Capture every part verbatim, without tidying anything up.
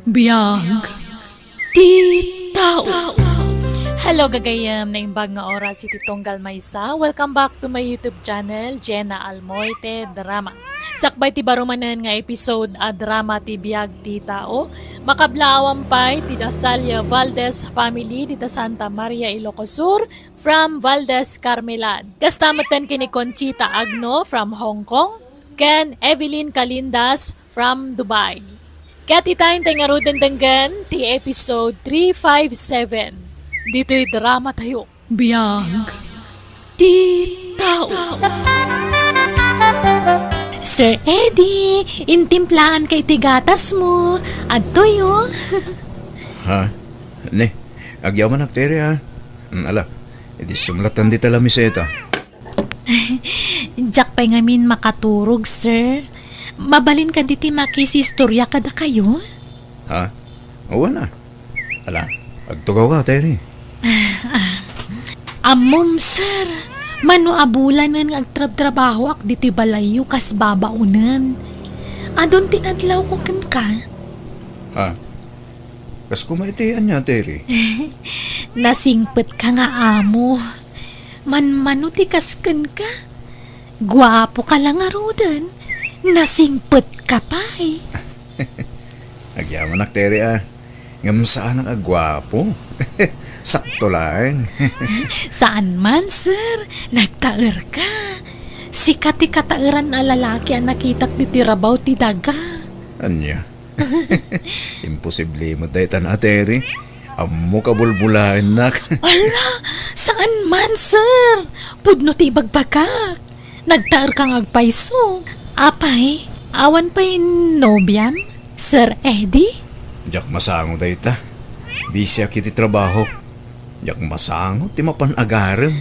Biag ti tao. Hello, gagayyem. Naimbag nga oras iti tunggal maysa. Welcome back to my YouTube channel, Jenna Almoite Drama. Sakbay ti baro manen nga episode a drama ti Biag ti Tao, makablaawam pay ti Dasalia Valdez family dita Santa Maria, Ilocos Sur, from Valdez Carmelad. Kasta metten ken ni Conchita Agno from Hong Kong, ken Evelyn Calindas from Dubai. Ket ita, intay ngaruden denggen ti episode three five seven ditoy drama tayo. Biag ti tao. Sir Eddie, intimplaanka iti gatasmo. Adtoyo. Ha? Ne, agyamanak, Tere, ha? Mm, ala, idi sumlatan dita lamiseta. Diak pay ngamin makaturog, sir. Mabalin kadi ti makisistorya kadakayo? Ha? Awan a. Ala, agtugawka, Tere. Ammom, sir. Mano a bulanen nga agtrabtrabahoak ditoy balayyo kas babaonen. Adun ti nadlawko kenka. Ha? Kas kuma iti ania, Tere? Nasingpetka nga amo. Manmano ti kas kenka? Guapoka la ngaruden. Nasingpetka pay. Agyamanak, Tere, a. Ngem saanak a guapo. Sakto laeng. Saan man, sir. Nagtaerka. Sika ti kataeran a lalaki a nakitak ditoy rabaw ti daga. Ania? Imposible met daytan a, Tere. Ammok a bulbulaennak. Ala, saan man, sir. Pudno ti ibagbagak. Nagtaerka nga agpayso. Apay, awan pay nobiam, Sir Eddie? Diak masango dayta. Busyak iti trabaho. Diak masango ti mapan agarem.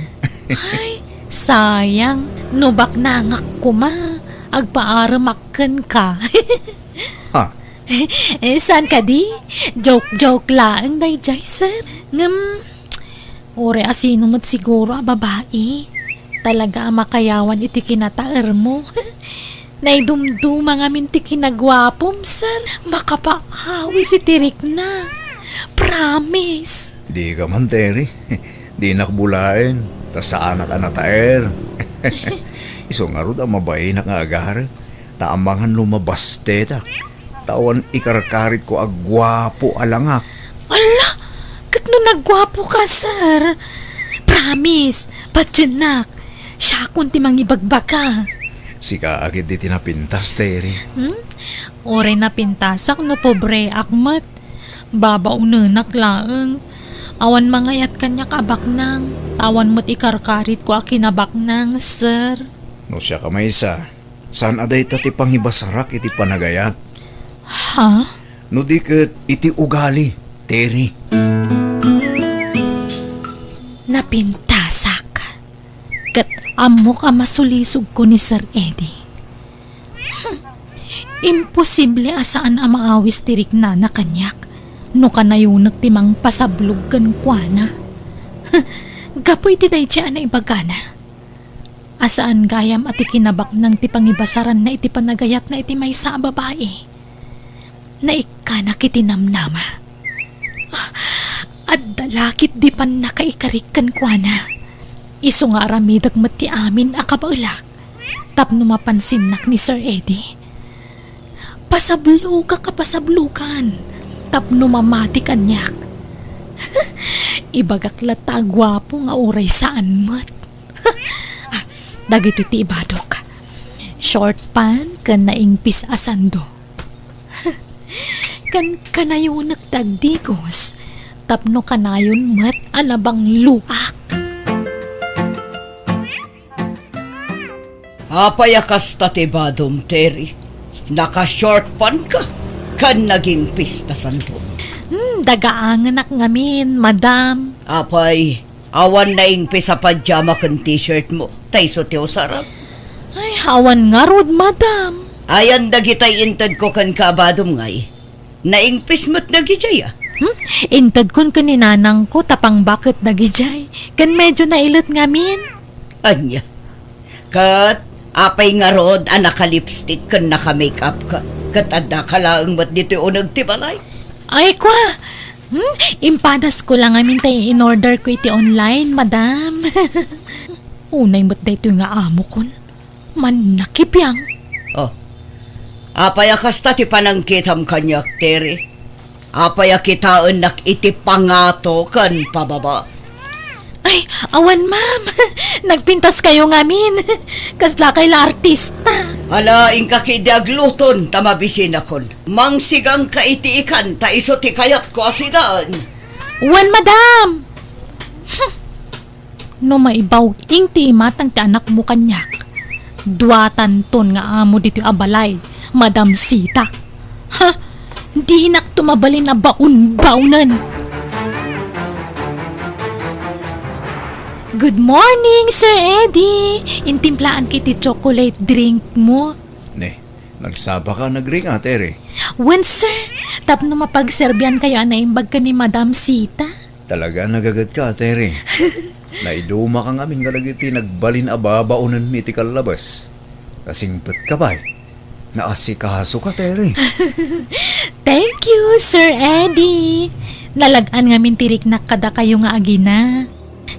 Ay, sayang. No baknangak koma, agpaaremak kenka. Ha? Eh, saan kadi? Joke-joke laeng dayjay, sir. Ngem, uray a sino met siguro a babai. Talaga a makayawan iti kinataermo. Naidumduma ngamin ti kinaguapom, sir. Makapaawis iti rikna. Promise. Dika man, Tere. Dinak bulaen. Ta saanak a nataer. Isu ngarud a mabainak nga agarem. Ta amangan no mabastetak. Ta awan ikarkaritko a guapo a langak. Ala! Ket no nagguapoka, sir? Promise, patiennak. Siakon ti mangibagbaga. Sika a ketdi ti napintas, Tere. Hmm? Uray napintasak no pobreak met. Babaonenak laeng. Awan mangayat kaniak a baknang. Ta awan met ikarkaritko a kinabaknang, sir. No siak a maysa, saan a dayta ti pangibasarak iti panagayat? Ha? No di ket iti ugali, Tere. Napintasak. Ket ammok a masulisogko ni Sir Eddie. Hmm. Imposible a saan a maawis ti riknana kaniak no kanayonek ti mangpasablog kenkuana. Gapu iti daydiay a naibagana. A saan gayam a ti kinabaknang ti pangibasaranna iti panagayatna iti maysa a babai. Naikkanak iti namnama. Ah, adda la ketdi pannakaikarik kenkuana. Isu nga aramidek met ti amin a kabaelak tapno mapansinnak ni Sir Eddie. Pasablogak a pasablogan tapno mamati kaniak. Ibagak latta a guapo nga uray saan met. Ah, dagitoy ti ibadok. Short pant ken naingpis a sando. Ken kanayonek ti agdigos tapno kanayon met a nabangloak. Apay a kasta ti badom, Terry? Naka-short pant ka, ken nagingpis ta sandom. Hmm, dagaangenak ngamin, madam. Apay, awan naingpis a pajama ken t-shirt mo, ta isu ti usaram? Ay, awan ngarud, madam. Ayan dagitay intedko kenka a badom ngay. Naingpis met dagijay, a. Hmm? Intedkon ken ni nanangko ta pangbaket dagijay. Ken medyo nailet ngamin. Ania? Ket apay ngarud a naka-lipstick ken naka-makeup ka? Ket addaka laeng met ditoy uneg ti balay? Ay, kwa! Hmm? Impadasko la ngamin tay in-order ko iti online, madam. Unay met daytoy nga amokon. Mannakipiang. Oh. Apay a kasta ti panangkitam kaniak, Terry? Apay a kitaennak iti pangato ken pababa? Ay, awan, ma'am. Nagpintaskayo ngamin. Kaslakay la artista. Ala, inka ketdi agluton ta mabisinakon. Mangsigangka iti ikan ta isu ti kayatko a sidaen. Wen, madam. Hmm. No maibaw-ing ti imatang ti anakmo kaniak, duatanton nga amo ditoy a balay, Madam Sita. Ha? Dinakto mabalin a baon-baonen. Good morning, Sir Eddie. Intimplaanka iti chocolate drink mo. Ne, nagsabaka, nagringa, Terry? Wen, sir. Tapno mapagserbiankayo a naimbag ken ni Madam Sita. Talaga, nagagetka, Terry. Naidumaka ngamin kadagiti nagbalin a babaonenmi iti kallabas. Nasingpetka pay. Naasikasoka, Terry. Thank you, Sir Eddie. Nalag-an ngamin ti riknak kadakayo nga agina.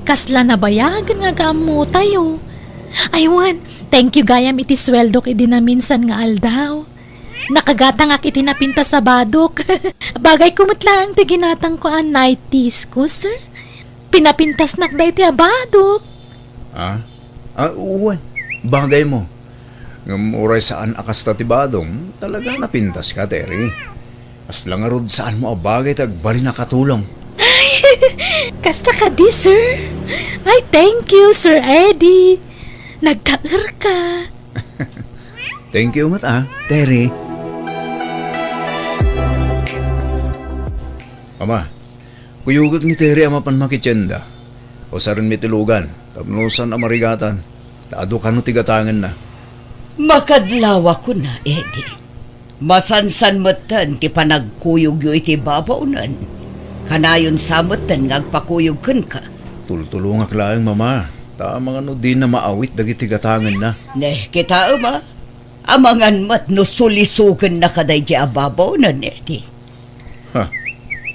Kasla nabayagen nga agaammotayo. Ay, wen, thank you gayam iti sueldok idi naminsan nga aldaw. Nakagatangak iti napintas a badok. Bagayko met laeng ti ginatangko a nighties ko, sir. Pinapintasnak daytoy a badok. Ah? Ah, wen. Bagaymo. Ngem uray saan a kasta ti badom, talaga napintaska, Terry. Kasla ngarud saanmo a bagay ti agbalin a katulong. Ay, kasta kadi, sir. Ay, thank you, Sir Eddie. Nagtaerka. Thank you met, ah, Terry. Mama, kuyogek ni Terry a mapan makitienda. Usarenmi ti lugan, tapno saan a marigatan. Ta adu kano ti gatangenna. Makadlawa kuna, Eddie. Masansan metten ti panagkuyogyo iti babaonen. Kanayon sa metten nga agpakuyog kenka. Tultulongak laeng, Mama, ta amangan no dina maawit dagiti gatangenna. Ne, kitaem a. Amangan met no sulisogennaka daydiay a babaonen, Eddie. Ha,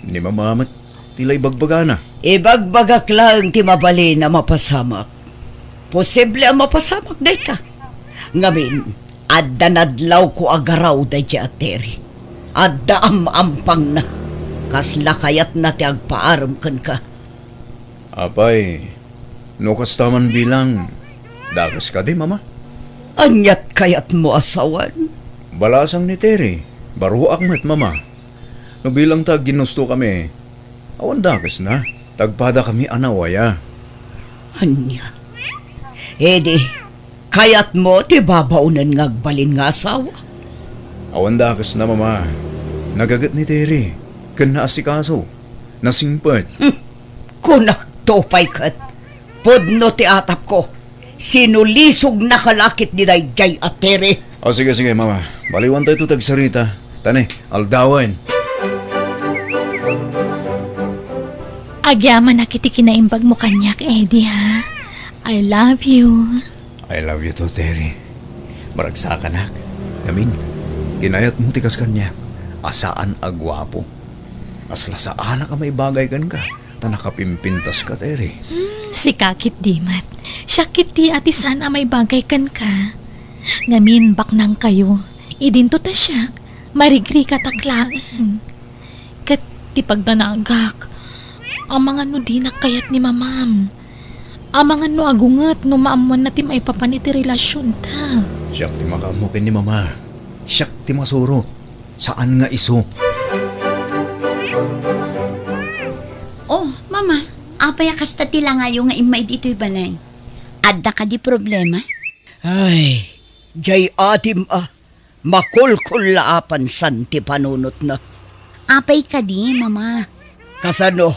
ni Mama met ti la ibagbagana. Ibagbagak laeng ti mabalin a mapasamak. Posible a mapasamak dayta. Ngamin, adda nadlawko a garaw daydiay a Terry. Adda am-ampangna. Kasla kayatna ti agpaarem kenka. Apay, no kasta man bilang, dakes kadi, Mama? Aniat kayatmo a sawen? Balasang ni Terry, baruak met, Mama. No bilang ta aginustokami, awan dakesna, ta agpadakami a nawaya. Ania? Idi, kayatmo ti babaonen nga agbalin nga asawa? Awan dakesna, Mama. Nagaget ni Terry, ken naasikaso. Nasingpet. Hmm. Kunakto pay ket, pudno ti atapko. Sinulisognaka la ketdi daydiay a Terry. O, sige, sige, Mama. Baliwantayto ti agsarita. Ta ne, aldawen. Agyamanak iti kinaimbagmo kaniak, Eddie, ha? I love you. I love you too, Terry. Maragsakanak. Ngamin, kinayatmo ti kas kaniak a saan a guapo. Kasla saanak a maibagay kenka, ta nakapimpintaska, Terry. Hmm, sika ketdi met. Siak ketdi a ti saan a maibagay kenka. Ngamin, baknangkayo. Idinto ta siak, marigrikatak laeng. Ket ti pagdanagak, amangan no dinak kayat ni Mamam. Amangan no agunget no maammoanna ti maipapan iti relasionta. Siak ti makaammo ken ni Mama. Siak ti masuro. Saan nga isu. Oh, Mama, apay a kasta ti langayo nga immay ditoy balay? Adda kadi problema? Ay, jay adim a. Makulkullaapan san ti panunotna. Apay kadi, Mama? Kasano?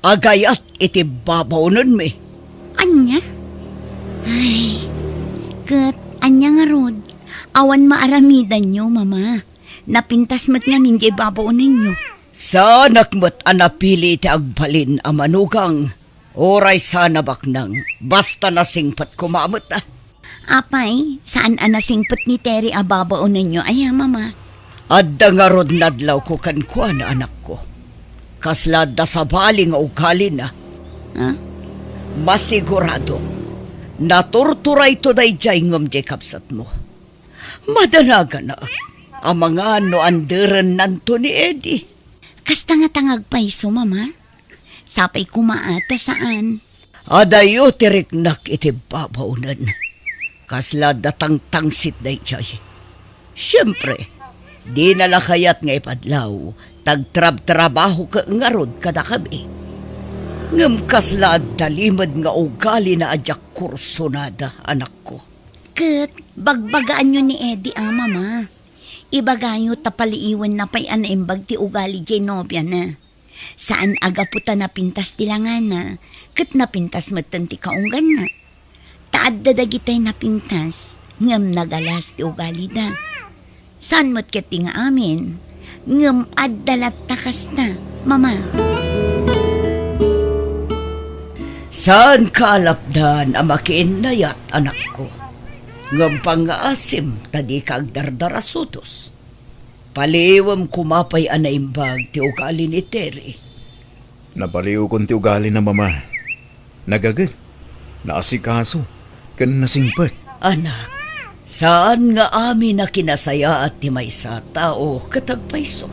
Agayat iti babaonenmi. Ania? Ay, ket ania ngarud? Awan maaramidanyo, Mama. Napintas met ngamin diay babaonenyo. Saanak met a napili iti agbalin a manugang. Uray saan a baknang, basta nasingpet koma met, ah. Apay, saan a nasingpet ni Terry a babaonenyo aya, Mama? Adda ngarud nadlawko kenkuana, anakko. Kasla adda sabali nga ugalina. Ha? Masigurado, naturturayto daydiay ngem diay kabsatmo. Madanaganak, amangan no anderennanto ni Eddie. Kasta nga tangagpayso, Mama. Sapay koma a ta saan. Adayo ti riknak iti babawnen. Kasla adda tangtangsit daydiay. Siempre, dina la kayat nga ipadlaw, ta agtrabtrabahok ngarud kadakami. Ngem kasla adda limed nga ugalina a diak kursonada, anakko. Ket bagbagaanyo ni Eddie a, Mama. Ibagayo ta paliiwenna pay a naimbag ti ugali diay nobiana. Saan a gapu ta napintas ti langana, ket napintas metten ti kaungganna. Ta adda dagitay napintas, ngem nagalas ti ugalida. Saan met ketdi nga amin, ngem adda latta kasta, Mama. Saanka a lapdan a makiinnayat, anakko. Ngem pangngaasim ta dika agdardarasudos. Paliiwem koma pay a naimbag ti ugali ni Terry. Napaliiwkon ti ugalina, Mama. Nagaget, naasikaso, ken nasingpet. Anak, saan nga amin a kinasayaat ti maysa a tao ket agpayso.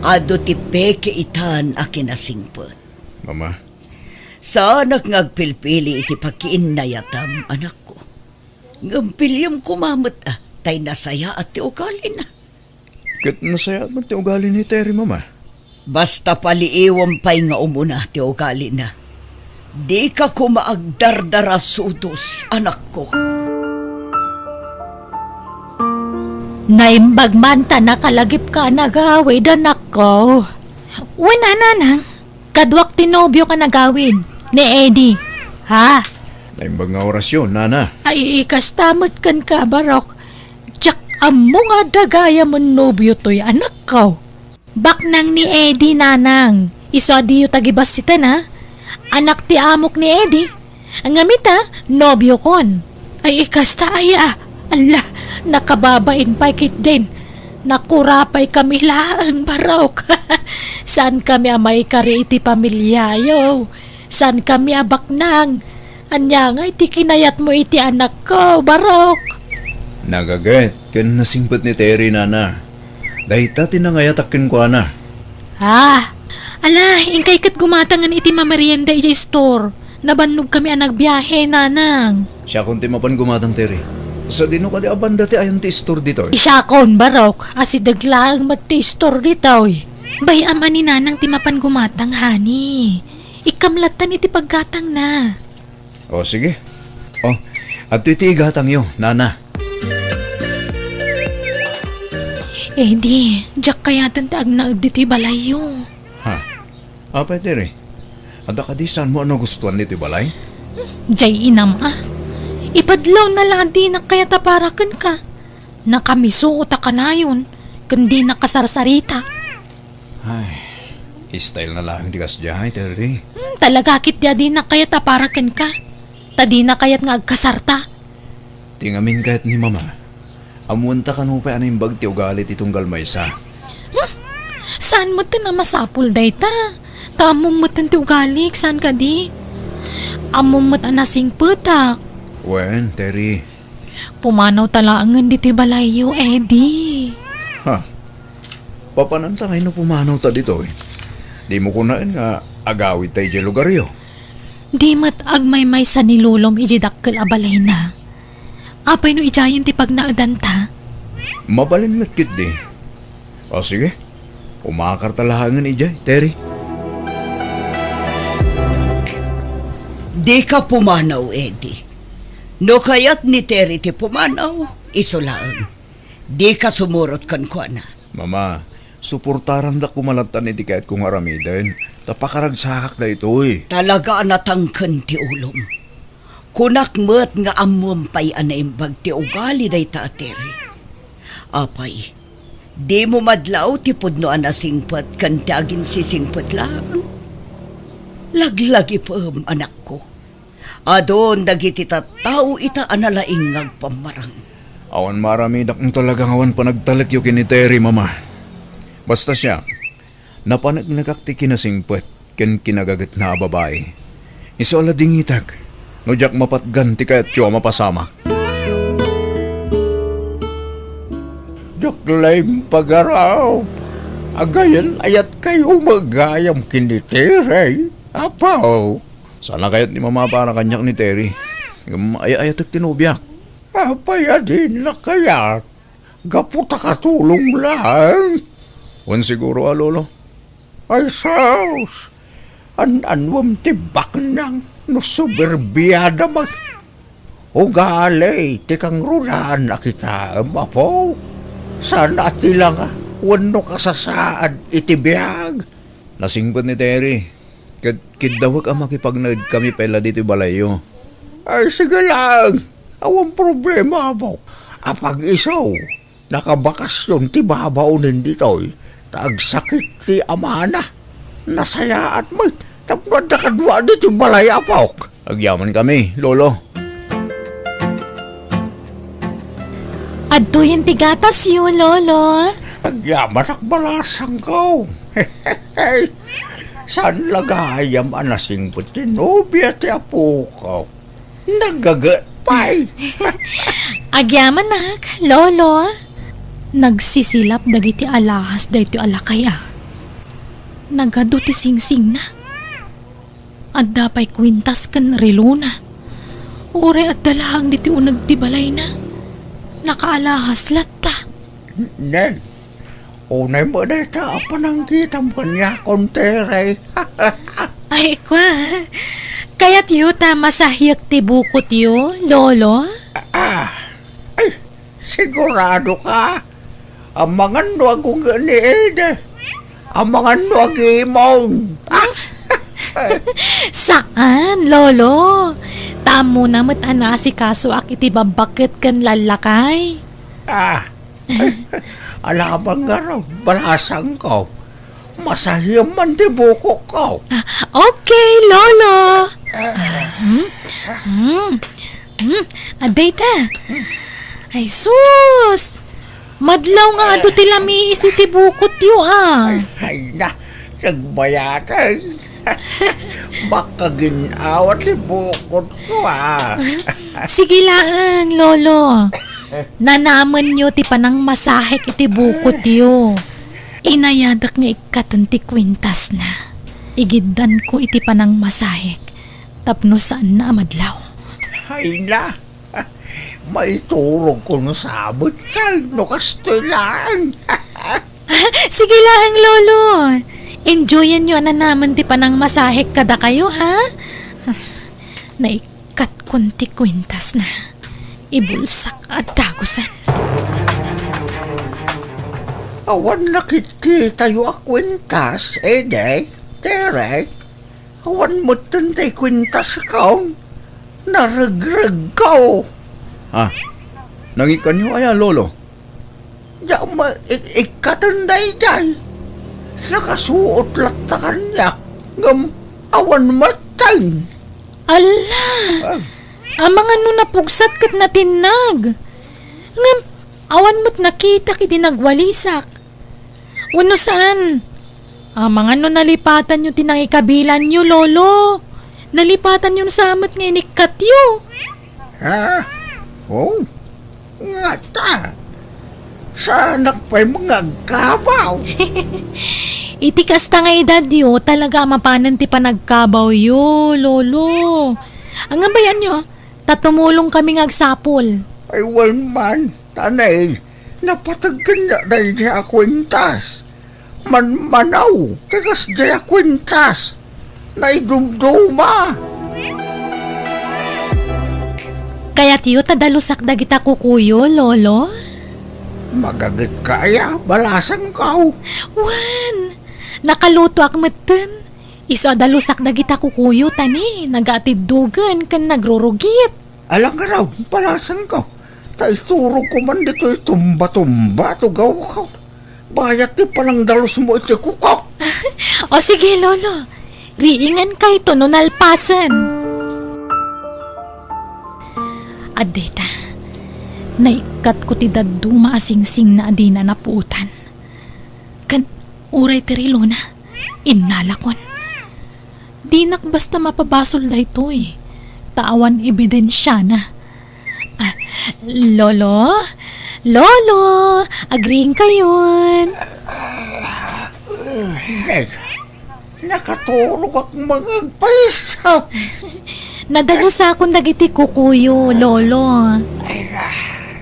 Adu ti peke itan a kinasingpet. Mama. Saanak nga agpilpili iti pakiinnayatam, anakko. Ngem piliem koma met, a, tay nasayaat ti ugalina. Ket nasayaat met ti ugali ni Terry, Mama. Basta paliiwem pay nga umuna ti ugalina. Dika koma agdardarasudos, anakko. Naimbag man ta nakalagipka a nagawid, anakko. Wen a, nanang, kaduak ti nobio a nagawid, ni Eddie. Ha? Naimbag nga orasyon, nana. Ay, ikasta met kenka, barok. Diak ammo nga adda gayam a nobio toy, anakko. Baknang ni Eddie, nanang. Isu a diyo tagibassitan, a. Anak ti amok ni Eddie. Ngem ita, nobiokon. Ay, ikasta aya. Alla, nakababain pay ketdin. Nakurapaykami laeng, barok. Saankami a maikari iti pamiliayo. Saankami a baknang. Ania ngay ti kinayatmo iti anakko, barok? Nagaget ken nasingpet ni Terry, nana. Dayta ti nangayatak kenkuana. Ah, ala, inkay ket gumatangen iti mamerienda idiay store. Nabannogkami a nagbiahe, nanang. Siakon ti mapan gumatang, Terry. Sadino kadi a banda ti ayan ti store ditoy? Siakon, barok. Asideg laeng met ti store ditoy. Bay-am a ni nanang ti mapan gumatang, honey. Ikkam lattan iti paggatangna. O, sige. O, adtoy ti igatangyo, nana. Eddie, diak kayaten ti agnaed ditoy balayyo. Ha? Apay, Terry? Adda kadi saanmo a nagustuan ditoy balay? Diay inam, a. Ipadlawna la a dinak kayat a para kenka. Nakamisuot a kanayon, ken dinak kasarsarita. Ay, style na laeng ti kasdiay, Terry. Hmm, talaga ketdi a dinak kayat a para kenka. Ta dinak kayat nga agkasarta. Ti ngamin kayat ni Mama, ammoenta kano pay a naimbag ti ugali ti tunggal maysa. Hmm? Saan metten a masapul dayta? Ta ammom metten ti ugalik, saan kadi? Ammom met a nasingpetak. Wen, Terry, Pumanawta laengen ditoy balayyo, Eddie. Ha? Papananta ngay no pumanawta ditoy? Dimo kunaen nga agawidta idiay lugaryo? Di met agmaymaysa ni Lolom idiay dakkel a balayna. Apay no idiayen ti pagnaedanta? Mabalin met ketdi. O, sige. Umakarta laengen idiay, Terry. Dika pumanaw, Eddie. No kayat ni Terry ti pumanaw, isu laeng. Dika sumurot kenkuana. Mama, suportarandak koma lattan iti kayatko nga aramiden, ta pakaragsakak daytoy. Talaga a natangken ti ulom. Kunak met nga ammom pay a naimbag ti ugali dayta a Terry. Apay, dimo madlaw ti pudno a nasingpet ken ti aginsisingpet laeng? Laglagipem, anakko. Adun dagiti tattao ita a nalaing nga agpammarang. Awan maaramidak no talaga nga awan panagtalekyo ken ni Terry, Mama. Basta siak, napaneknekak ti kinasingpet ken kinagagetna a babai. Isu a la dingitek no diak mapatgan ti kayatyo a mapasamak. Diak la impagaraw. Agayan-ayatkayo met gayam ken ni Terry, Apo. Saan a kayat ni Mama para kaniak ni Terry. Ngem ay-ayatek ti nobiak. Apay a dina kayat? Gapu ta katulong laeng. Wen siguro a, Lolo. Ay sus! An-anuem ti baknang no suberbiada met. Ugali ti kangrunaan a kitaem, Apo. Saan a ti langa wenno kasasaad iti biag. Nasingpet ni Terry, ket kiddawek a makipagnaedkami pay la ditoy balayyo. Ay, sige laeng. Awan problema, Apo. Apag-isu, nakabakasyon ti babaonen ditoy, ta agsakit ti amana. Nasayaat met tapno adda kadua ditoy balay, Apok. Agyamankami, Lolo. Adtoyen ti gatasyo, Lolo. Agyamanak, balasangko. Saan la gayam a nasingpet ti nobia ti apoko? Nagaget pay. Agyamanak, Lolo. Nagsisilap dagiti alahas daytoy a lakay a. Nagadu ti singsingna. Adda pay kuintas ken relona. Uray adda laeng ditoy uneg ti balayna. Nakaalahas latta. Neng, unay met dayta a panangkitam kaniakon, Terry. Ay, kua. Kayatyo ta masahiek ti bukotyo, Lolo? Ah, ay, sigurado ka? Amangan no agungge ni Ede. Amangan no agimong. Saan, Lolo. Ta ammona met a naasikasoak iti babbaket ken lallakay. Ah, alamang ngarud, balasangko. Masahiem man ti bukokko. Ah, okay, Lolo. Ah, hmm? Hmm. Hmm. Adda ita. Ay, sus! Madlaw nga adu ti lamiis iti bukotyo, ah. Ay, ay na, nagbayatan. Makagin-awa ti bukotko, ah. Sige laeng, Lolo. Nanamenyo ti panangmasahek iti bukotyo. Inayadek nga ikkaten ti kuintasna. Igiddanko iti panangmasahek tapno saanna a madlaw. Ay na, maiturogko no sabet no kastoy laeng. Sige laeng, Lolo. Enjoyanyo a nanamen ti panangmasahek kadakayo, ha? Naik- Katkon ti kuintasna. Ibulsak a dagusen. Awan nakitkitayo a kuintas, Ede, Tere. Awan metten ti kuintasko. Naregregko. Ah, nangikkanyo aya, Lolo? Diak maik-ikkaten daydiay. Nakasuot latta kaniak, ngem awan metten. Alla! Ah. Amangan no napugsat ket natinnag. Ngem awan met nakitak idi nagwalisak. Wenno saan? Amangan no nalipatanyo ti nangikabilanyo, Lolo. Nalipatanyo sa met nga inikkatyo. Ha? Oh? Ngata? Saanak pay nga agkabaw? Iti kasta nga edadyo, talaga a mapanen ti panagkabawyo, Lolo. Anggabayanyo, ta tumulong kami nga agsapul. Ay, wen man, tanay, napateg kaniak daydiay a kuentas. Manmanaw ti kasdiay a kuentas. Naidumduma. Kayatyo ta dalusak dagita kukuyo, Lolo? Magagetka aya, balasangko? Wen, nakalutoak metten. Isu a dalusak dagita kukuyo ta ni nagaatiddogen ken nagrurugit. Alangan, balasangko. Ta iturogko man ditoy tumba-tumba, tugawko. Bayat ti panangdalusmo iti kukok. O sige, Lolo. Riingan kayto no nalpasen. Adda ita, naik-, Katko ti dadduma a singsingna a dina napuotan. Ken uray ti relona, innalakon. Dinak basta mapabasol daytoy, ta awan ebidensiana. Ah, Lolo? Lolo! Agriingkayon! Ay, nakatulogak nga agpayso. Nadalusakon dagiti kukuyo, Lolo. Ay na,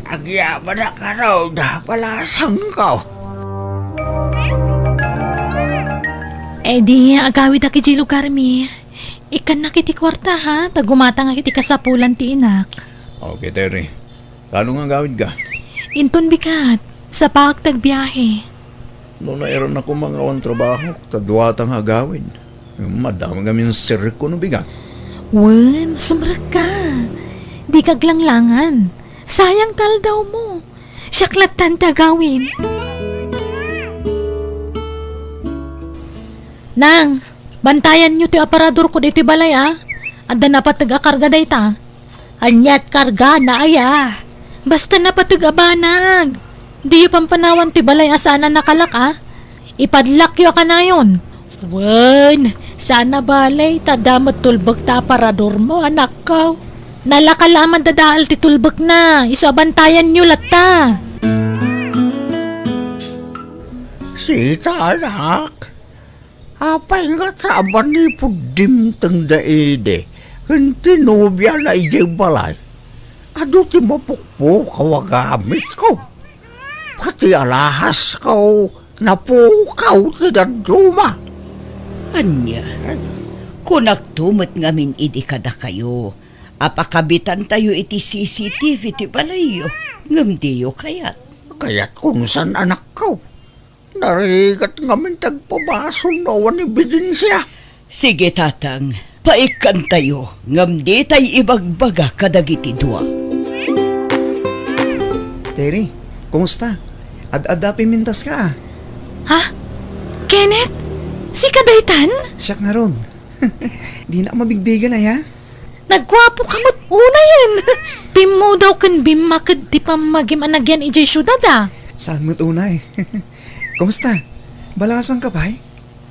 agyamanak a raw da palasangko. Eh di, agawidak idiay lugarmi. Ikkannak iti kuarta, ha? Ta gumatangak iti kasapulan ti inak. Okay, Terry. Kaano nga agawidka? Inton bigat, sapaak ti agbiahe. No nairannako nga awan trabahok, ta duata nga agawid. Madamag amin sirrek ko no bigat. Wen, sumrekka. Dika aglanglangan. Sayang ti aldawmo. Siak lattan ti agawid. Nang, bantayanyo ti aparadorko ditoy balay, a. Adda napateg a karga dayta. Aniat kargana aya? Basta napateg a banag. Diyo pampanawan ti balay a saan a nakalak, a. Ipadlakyo a kanayon. Wen, saan a bale, ta adda met tulbekta aparadormo, anakko. Nalaka la a madadael ti tulbekna, isu a bantayanyo latta. Sita, anak. Apay nga ta manipud dimteng da idi ken ti nobiana idiay balay? Adu ti mapukpukaw a gamitko. Pati alahasko, napukaw ti dadduma. Ania? Kunakto met ngamin idi kadakayo a pakabitantayo iti C C T V ti balayyo, ngem diyo kayat. Kayatko no saan, anakko. Narigat ngamin ti agpabasol no awan ebidensia. Sige, Tatang, paikkantayo, ngem ditay ibagbaga kadagiti dua. Terry, kumusta? Ad-adda pimintas ka, a. Ha? Kenneth? Sika daytan? Siak ngarud. Dinak mabigbigan, aya? Nagguapoka met unayen. Pimmudaw ken bimmaked ti pammagim a nagyan idiay siudad, a. Saan met unay? Kumusta? Balasangka pay?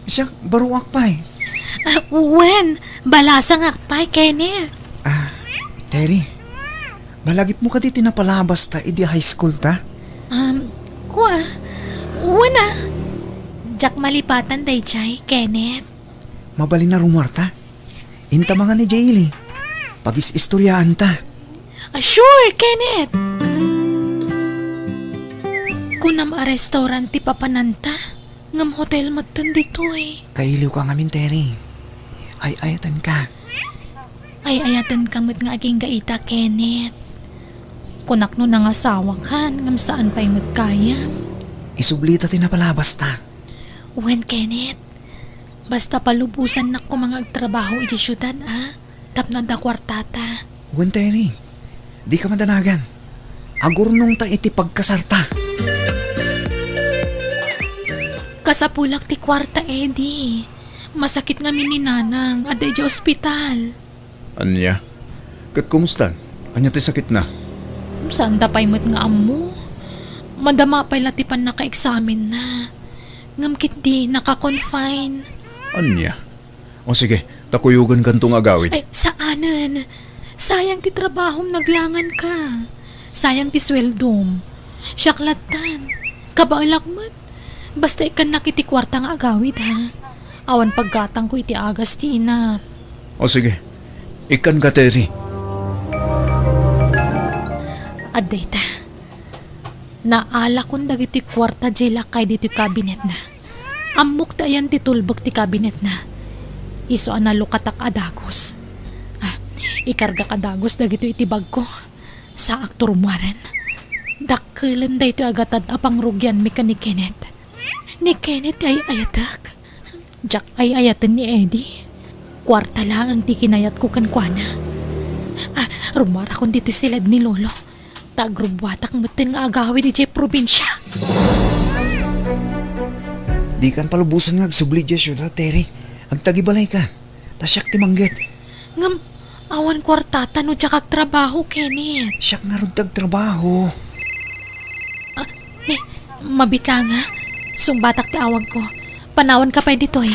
Siak, baruak pay. Ah, wen, balasangak pay, Kenneth. Ah, Terry, malagipmo kadi ti napalabasta idi high school ta? Um, kua, wen a. Diak malipatan daydiay, Kenneth. Mabalin a rumuarta. Inta mangan idiay ili. Pagis-istoryaanta. Ah, sure, Kenneth! Kunam a restaurant ti papananta, ngem hotel metten ditoy. Kailiwka ngamin, Terry. Ay-ayatenka. Ay-ayatenka met nga agingga ita, Kenneth. Kunak no nangasawakan, ngem saan pay met gayam. Isublita ti napalabasta. Wen, Kenneth. Basta palubosannak koma nga agtrabaho idiay siudad, a, tapno adda kuartata. Wen, Terry, dika madanagan. Agurnongta iti pagkasarta. Kasapulak ti kuarta, Eddie. Masakit ngamin ni Nanang, adda idiay ospital. Ania? Ket kumustan? Ania ti sakitna? Saanda pay met nga ammo. Madama pay la ti pannakaeksamenna. Ngem ketdi naka-confine. Ania? O sige, ta kuyogenkanto nga agawid. Ay, saanen. Sayang ti trabahom, naglanganka. Sayang ti sueldom. Siak lattan. Kabaelak met. Basta ikkannak iti kuarta nga agawid, ha? Awan paggatangko iti agas ti inak. O sige, ikkanka, Terry. Adda ita. Naalakon dagiti kuarta diay lakay ditoy kabinetna. Ammok ta ayan ti tulbek ti kabinetna. Isu a nalukatak a dagus. Ah, ikargak a dagus dagitoy iti bagko. Saak ti rumuaren. Dakkelen daytoy a gatad a pangrugianmi ken ni Kenneth. Ni Kenneth ti ay-ayatek. Diak ay-ayaten ni Eddie. Kuarta laeng ti kinayatko kenkuana. Ah, rumuarakon ditoy siled ni Lolo. Ta agrubbuatak metten nga agawid idiay probinsia. Dikan palubosan nga agsubli idiay siudad, Terry. Agtagibalayka. Ta siak ti mangget. Ngem, awan kuartata no diak agtrabaho, Kenneth. Siak ngarud ti agtrabaho. Mabitanga, sungbatak ti awagko. Panawanka pay ditoy.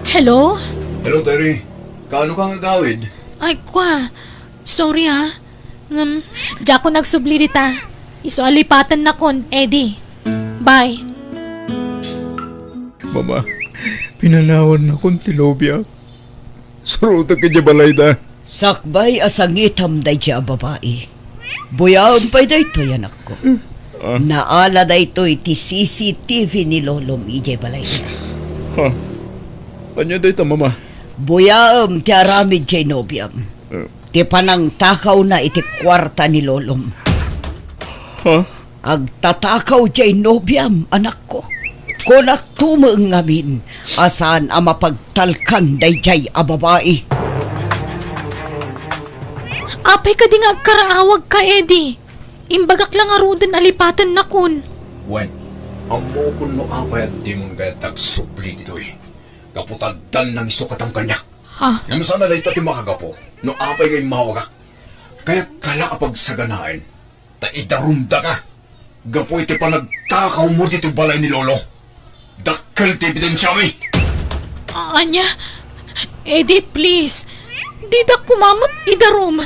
Hello? Hello, Terry. Kaano ka nga agawid? Ay, kwa. Sorry, ah. Ngem, diakon agsubli dita. Isu a lipatennakon, Eddie. Bye. Mama, pinanawannakon ti nobiak. Surotek idiay balayda. Sakbay a sangitam daydiay a babai. Buyaem pay daytoy, anakko. Ah. Naala daytoy ti C C T V ni lolom idiay balayda. Ha? Ania dayta, Mama? Buyaem ti aramid diay nobiam. Eh. Ti panangtakawna iti kuarta ni lolom. Ha? Agtatakaw diay nobiam, anakko. Kunak tumeng ngamin a saan a mapagtalkan daydiay a babai. Apay kadi nga agkaraawagka, Eddie? Imbagak la ngaruden a lipatennakon. Wen, ammokon no apay a dimon kayat agsubli ditoy. Gapu ta addan nangisukatmo kaniak. Ha? Ngem saan a dayta ti makagapu no apay nga immawagak. Kayatka la a pagsaganaen ta idarumdaka gapu iti panagtakawmo ditoy balay ni Lolo. Dakkel ti ebidensiami. Ania? Eddie, please. Dida koma met idarum.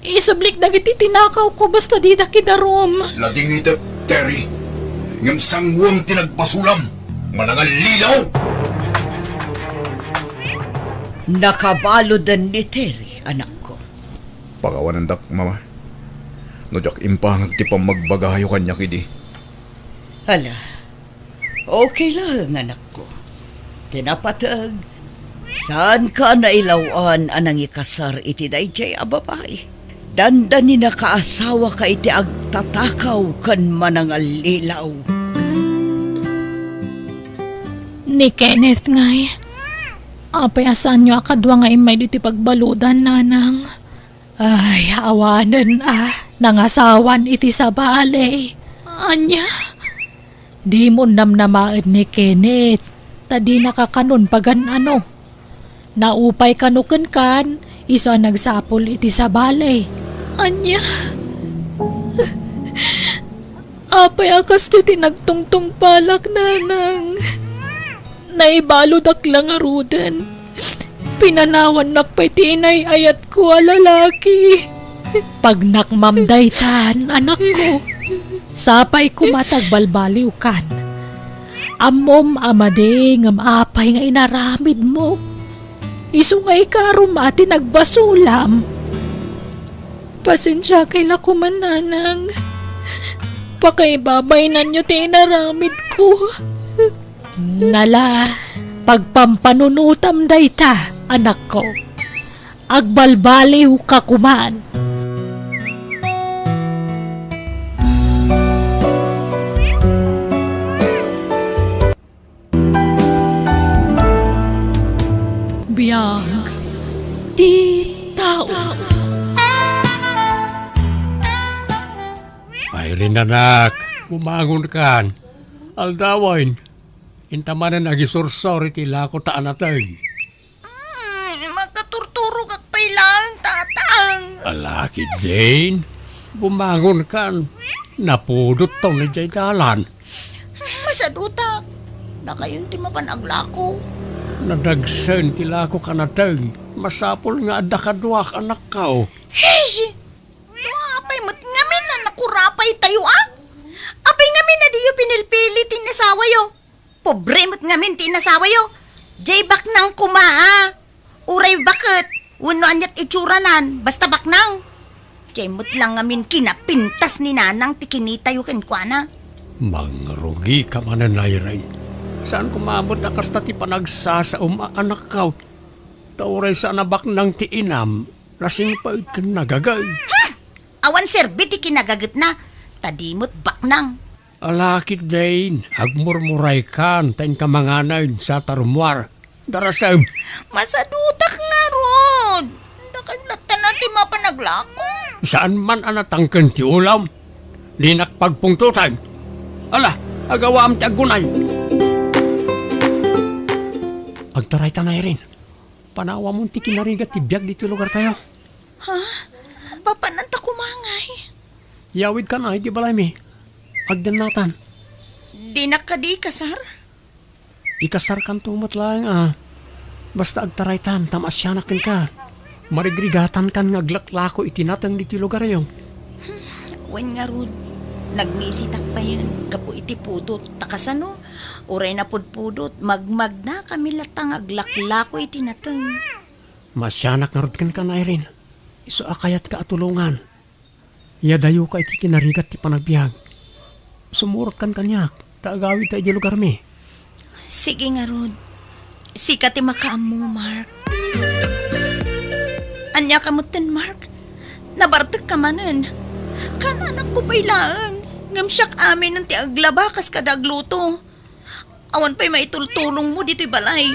Isublik dagiti tinakawko basta dida kidarum. Ladingitek, Terry. Ngem sanguem ti nagbasulam. Manangallilaw! Nakabaluden ni Terry, anakko. Pakawanendak, Mama. No diak impangag ti pammagbagayo kaniak idi. Hala, okay laeng, anakko. Ti napateg, saanka nailaw-an a nangikasar iti daydiay a babai. Dandani nakaasawaka iti agtatakaw ken manangallilaw. Ni Kenneth ngay, apay a saanyo a kadua nga immay ditoy pagbaludan, nanang? Ay, awanen a nangasawan iti sabali. Ania? Dimon namnamaen ni Kenneth, ta dinaka kanon pagan-ano. Naupay kano kenkan, isu a nagsapul iti sabali. Ania? Apay a kastoy ti nagtungtungpalak, nanang? Naibaludak la ngaruden. Pinanawannak pay ti inay-ayatko a lalaki. Pagnakmam daytan, anakko. Sapay koma ta agbalbaliwkan. Ammom a madi ngem apay nga inaramidmo. Isu nga ikarom a ti nagbasulam. Pasensiakay la koma, nanang. Pakaibabainanyo ti inaramidko. Nala, pagpampanunotam dayta, anakko. Agbalbaliwka koman. Biag ti tao. Irene, anak, bumangonkan. Aldawen, inta manen agisursor iti lako ta anateng. Hmm, makaturturogak pay laeng, tatang. Ala, ketdin, bumangonkan. Napudotton idiay dalan. Masadutak. Dakayon ti mapan aglako. Nadagsen ti lakok a nateng. Masapul nga adda kaduak, anakko. Hey! Apay met ngamin a nakurapaytayo, a? Apay ngamin a diyo pinilpili ti inasawayo? Pobre met ngamin ti inasawayo. Diay baknang koma, a. Uray baket, wenno ania ti itsuranan, basta baknang. Diay met la ngamin kinapintas ni nanang ti kinitayo kenkuana. Mangrugika manen, Irene. Saan koma met a kasta ti panagsasaom a anakko. Ta uray saan a baknang ti inam, nasingpet ken nagaged. Hmm! Awan serbi ti kinagagetna, ta di met baknang. Ala, ketdin, agmurmuraykan ta inka manganen sa ta rummuar. Darasem. Masadutak ngarud. Dakay latta ti mapan aglako. Saan man a natangken ti ulam. Dinak pagpungtoten. Ala, agawam ti aggunay. Agtarayta, Irene. Panawamon ti kinarigat ti biag ditoy lugartayo. Ha? Papananta koma ngay? Yawidkan idiay balaymi. Agdennatan. Dinak kadi ikasar? Ikasarkanto met laeng a. Basta agtaraytan ta maasianak kenka. Marigrigatankan nga aglaklako iti nateng ditoy lugaryo. Wen ngarud, nagmisitak payen gapu iti pudot. Ta kasano? Uray napudpudot, magmagna kami latta nga aglaklako iti nateng. Maasianak ngarud kenka, Irene. Isu a kayatka a tulongan. Iyadayoka iti kinarigat ti panagbiag. Sumurotkan kaniak, ta agawidta idiay lugarmi. Sige ngarud. Sika ti makaammo, Mark. Ania ka metten, Mark? Nabartekka manen. Kaanakko pay laeng. Ngem siak aminen ti aglaba kas kada agluto. Awan pay maitultulongmo ditoy balay.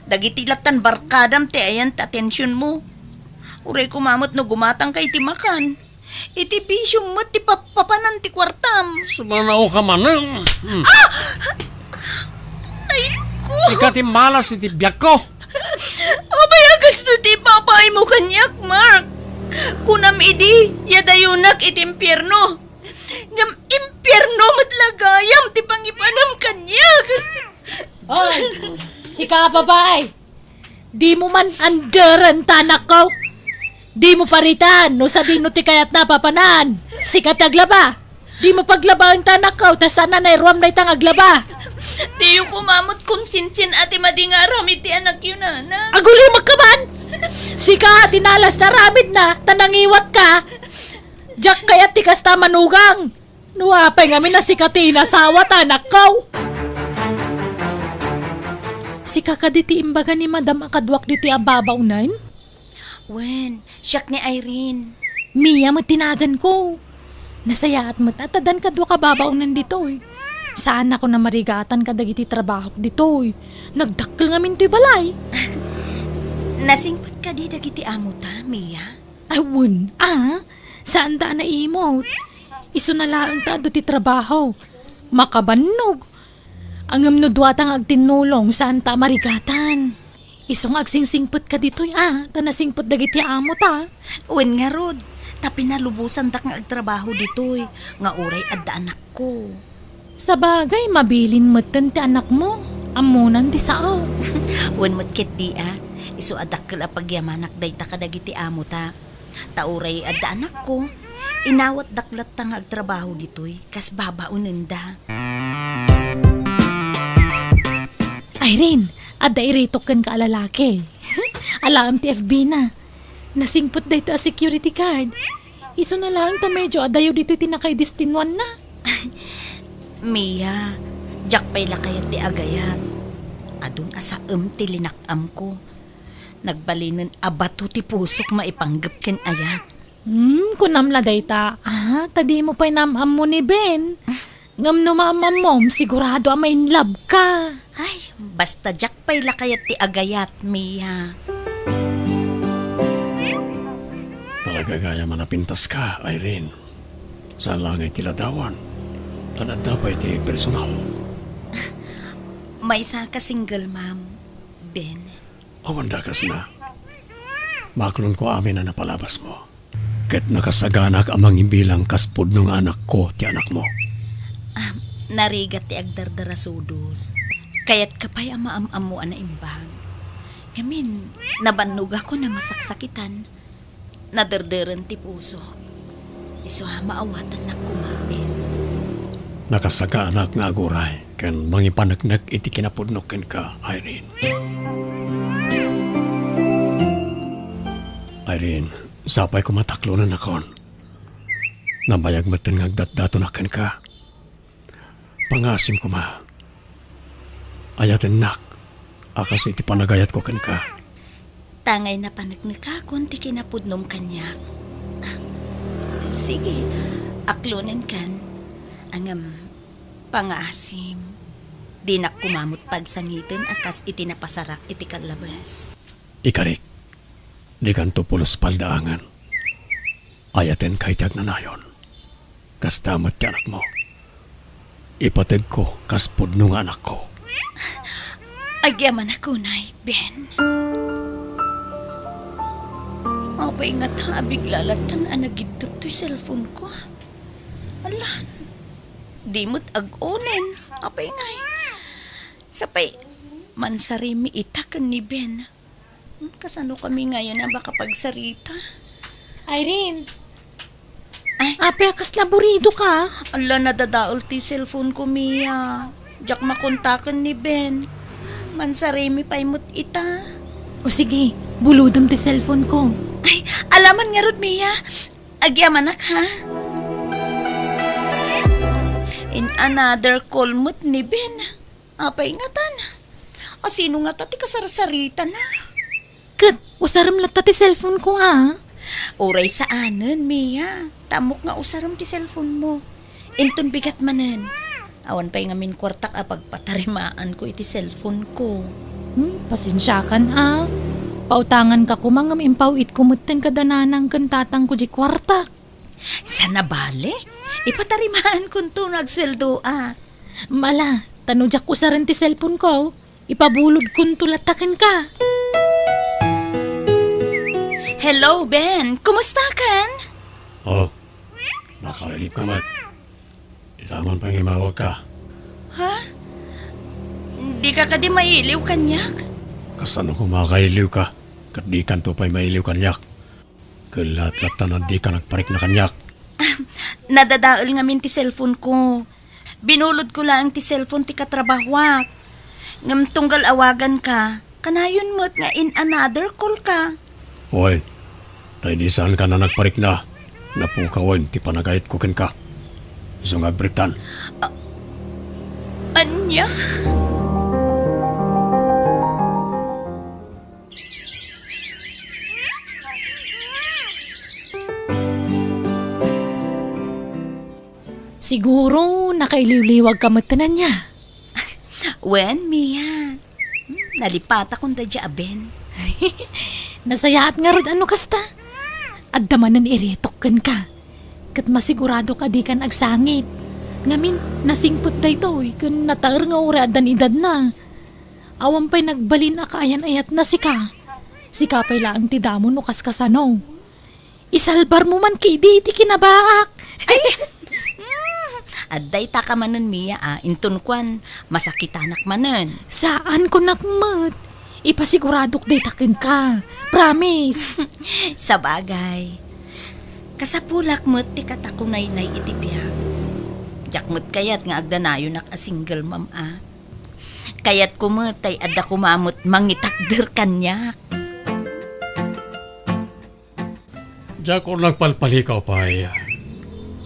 Dagiti lattan barkadam ti ayan ti atensionmo. Uray koma met no gumatangka iti makan. Iti bisiom met ti pappapanan ti kuartam. Sumanaoka manen. Hmm. Ah! Ay ko! Ika ti malas iti biagko. Apay a kasto ti ipapaaymo kaniak, Mark? Kunam idi, iyadayonak iti impierno. Ngem impierno met la gayam ti pangipanam kaniak. Oy, sika a babai! Dimo man anderen ta anakko? Dimo paritan no sadino ti kayatna a papanan? Sika ti aglaba. Dimo paglabaen ta anakko, ta saan a nairuam dayta nga aglaba. Diyo koma met konsensian a ti madi nga aramid ti anakyo, nana. Agulimek ka man! Sika ti nalas ta aramidna, ta nangiwatka. Diak kayat ti kasta a manugang. No apay ngamin a sika ti inasawa ta anakko. Sika kadi ti imbaga ni Madam a kaduak ditoy a babaonen? Wen, siak ni Irene. Mia met ti naganko. Nasayaat met a ta addan kaduak a babaonen ditoy. Saanakon a marigatan kadagiti trabahok ditoy. Nagdakkel ngamin toy balay. Nasingpet kadi dagiti amota, Mia? Ay, wen, a. Saanda a naimot. Isuna laeng ta adu ti trabaho. Makabannog. Ngem no duata nga agtinnulong, saanta a marigatan. Isu nga agsingsingpetka ditoy, a, ta nasingpet dagiti amota. Wen ngarud, ta pinalubosandak nga agtrabaho ditoy, nga uray adda anakko. Sabagay, mabilin metten ti anakmo. Ammonan ti sao. Wen met ketdi, a, isu a dakkel a pagyamanak dayta kadagiti amota. Ta uray adda anakko, inawatdak latta nga agtrabaho ditoy, kas babaonenda. Irene, adda iritok kenka a lalaki. Alaem ti F B na. Nasingpet daytoy a security guard. Isuna laeng ta medio adayo ditoy ti nakaidestinuanna. Mia, diak pay la kayat ti agayat. Adun a saem ti linak-amko. Nagbalinen a bato ti pusok maipanggep ken ayat. Hmm, kunam la dayta, a, ta dimo pay naam-ammo ni Ben. Ngem no maam-ammom, sigurado a ma-in love ka. Ay, basta diak pay la kayat ti agayat, Mia. Talaga gayam a napintaska, Irene. Saan laeng ti ladawan. Tan adda pay ti personal. Maysa ka single mom, Ben. Awan dakesna. Maklonko amin a napalabasmo. Ket nakasaganak a mangibilang kas pudno nga anakko ti anakmo. Ah, narigat ti agdardarasudos. Kayatka pay a maam-ammo a naimbag. Ngamin, nabannogakon a masaksakitan. Naderderen ti pusok. Isu a maawatannak koma, Ben. Nakasaganak nga aguray ken mangipaneknek iti kinapudnok kenka, Irene. Irene, sapay koma ta aklonennakon. Nabayag metten nga agdatdatonak kenka. Pangaasim koma. Ayatennak a kas iti panagayatko kenka. Tangay napaneknekakon ti kinapudnom kaniak. Sige, aklonenkan. Ngem, pangaasim. Dinak koma met pagsangiten a kas iti napasarak iti kallabes. Ikarik, dikanto pulos paldaangen. Ayatenka iti agnanayon. Kasta met ti anakmo. Ipategko kas pudno nga anakko. Agyamanak unay, Ben. Apay ngata a bigla lattan a nagiddep toy cellphone ko? Alan, Di met ag-unen. Apay ngay? Sapay, mansarimi ita ken ni Ben. Hmm, kasano kami ngayen a makapagsarita? Irene! Ay. Apay a kasla aburido ka? Ala, nadadael ti cellphone ko, Mia. Diak makontaken ni Ben. Mansarimi pay met ita. O sige, bulodem ti cellphone ko. Ay, alaman ngarud, Mia. Agyamanak, ha? In another call met ni Ben. Apay ngatan? Asino ngata ti kasarsaritana? Ket usarem latta ti cellphone ko, a? Uray saanen, Mia. Ta ammok nga usarem ti cellphone mo. Inton bigat manen. Awan pay ngamin kuartak a pagpatarimaanko iti cellphone ko. Hmm, pasensiakan, a. Pautanganka koma ngem impaw-itko metten kada nanang ken tatangko diay kuarta. Saan a bale? Ipatarimaankonto no agsueldoak. Ala, ta no diak usaren ti cellphone ko, ipabulodkonto latta kenka. Hello, Ben. Kumusta kan? Oh, nakailibka met. Ita man pay nga imawagka. Ha? Dika kadi mailiw kaniak? Kasano koma a kailiwka, ket dikanto pay mailiw kaniak? Ket laat-latta a dika nagparikna kaniak. Nadadael ngamin ti cellphone ko. Binulodko laeng ti cellphone ti katrabahoak. Ngem tunggal awaganka, kanayon met nga in another call ka. Wen, ta idi saanka a nagparikna, napukawen ti panagayatko kenka. Isu nga agbaliktan. A-, ania? Siguro, nakailiwliwagka met ania. Wen, Mia. Hmm, nalipatakon daydiay a Ben. Nasayaat ngarud a no kasta. Adda manen iretok kenka. Ket masiguradok a dikan agsangit. Ngamin, nasingpet daytoy ken nataer nga uray addan edadna. Awan pay nagbalin a kaayan-ayatna sika. Sika pay laeng ti damo no kaskasano. Isalbarmo man ketdi ti kinabaak. Ay! Mm, adda itaka manen, Mia, a. Inton kuan, masakitanak manen. Saan kunak met. Ipasiguradok dayta kenka. Promise. Sabagay. Kasapulak met ti katakunaynay iti biag. Diak met kayat nga agdanayonak a single mom, a. Kayatko met tay adda koma met mangitakder kaniak. Diak nagpalpalikaw pay.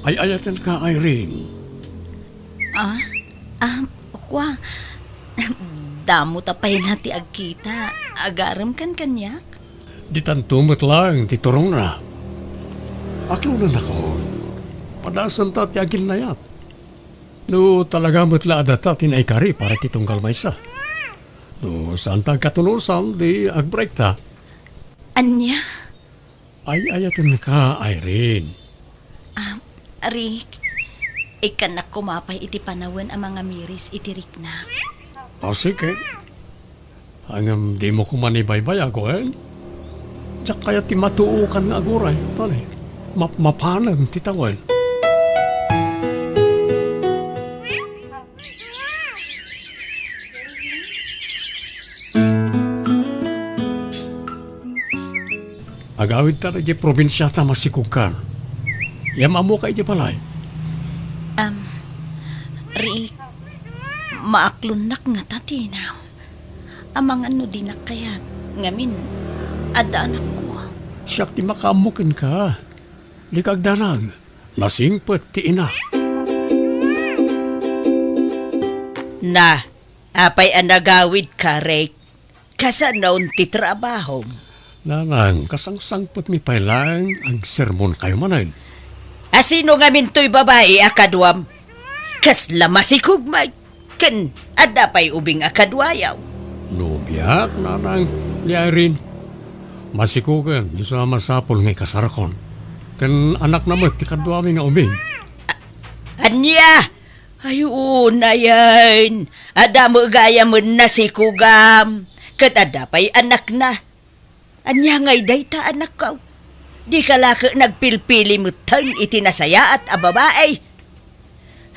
Ay-ayatenka, Irene. Ah? Ah, kua, damo ta pay na ti agkita. Agarem kan kaniak? Ditanto met laeng ti turongna. Aklonennakon. Padasenta ti aginnayat. No talaga met la a data ti naikari para ti tunggal maysa. No saanta agkatunosan, di agbreakta. Ania? Ay-ayatenka, Irene. Ah, Rick, ikkannak koma pay iti panawen a mangamiris iti riknak. O, sige. Ngem dimo koma ni baybayag, wen? Diak kayat ti matuokan nga aguray. Tani, mapmapanen ti tawen. Agawidta idiay probinsia ta masikogkan. Yam-ammoka idiay balay? Am, Rick, maaklonnak ngata ti inam. Amangan no dinak kayat, ngamin, adda anakko. Siak ti makaammo kenka. Dika agdanag. Nasingpet ti inak. Na, apay a nagawidka, Rick? Kasanon ti trabahom? Nanang, kasangsangpetmi pay laeng agsermonkayo manen. Asino ngamin toy babai a kaduam? Kasla masikog met, ken adda pay ubing a kaduayo. No biak, nanang, ni Irene, masikogen isu a masapul nga ikasarakon. Ken anakna met ti kaduami nga ubing. A-, ania? Ay, unayen, adda met gayamen nasikogam, ket adda pay anakna. Ania ngay dayta, anakko? Dika la ket nagpilpili metten iti nasayaat a babai?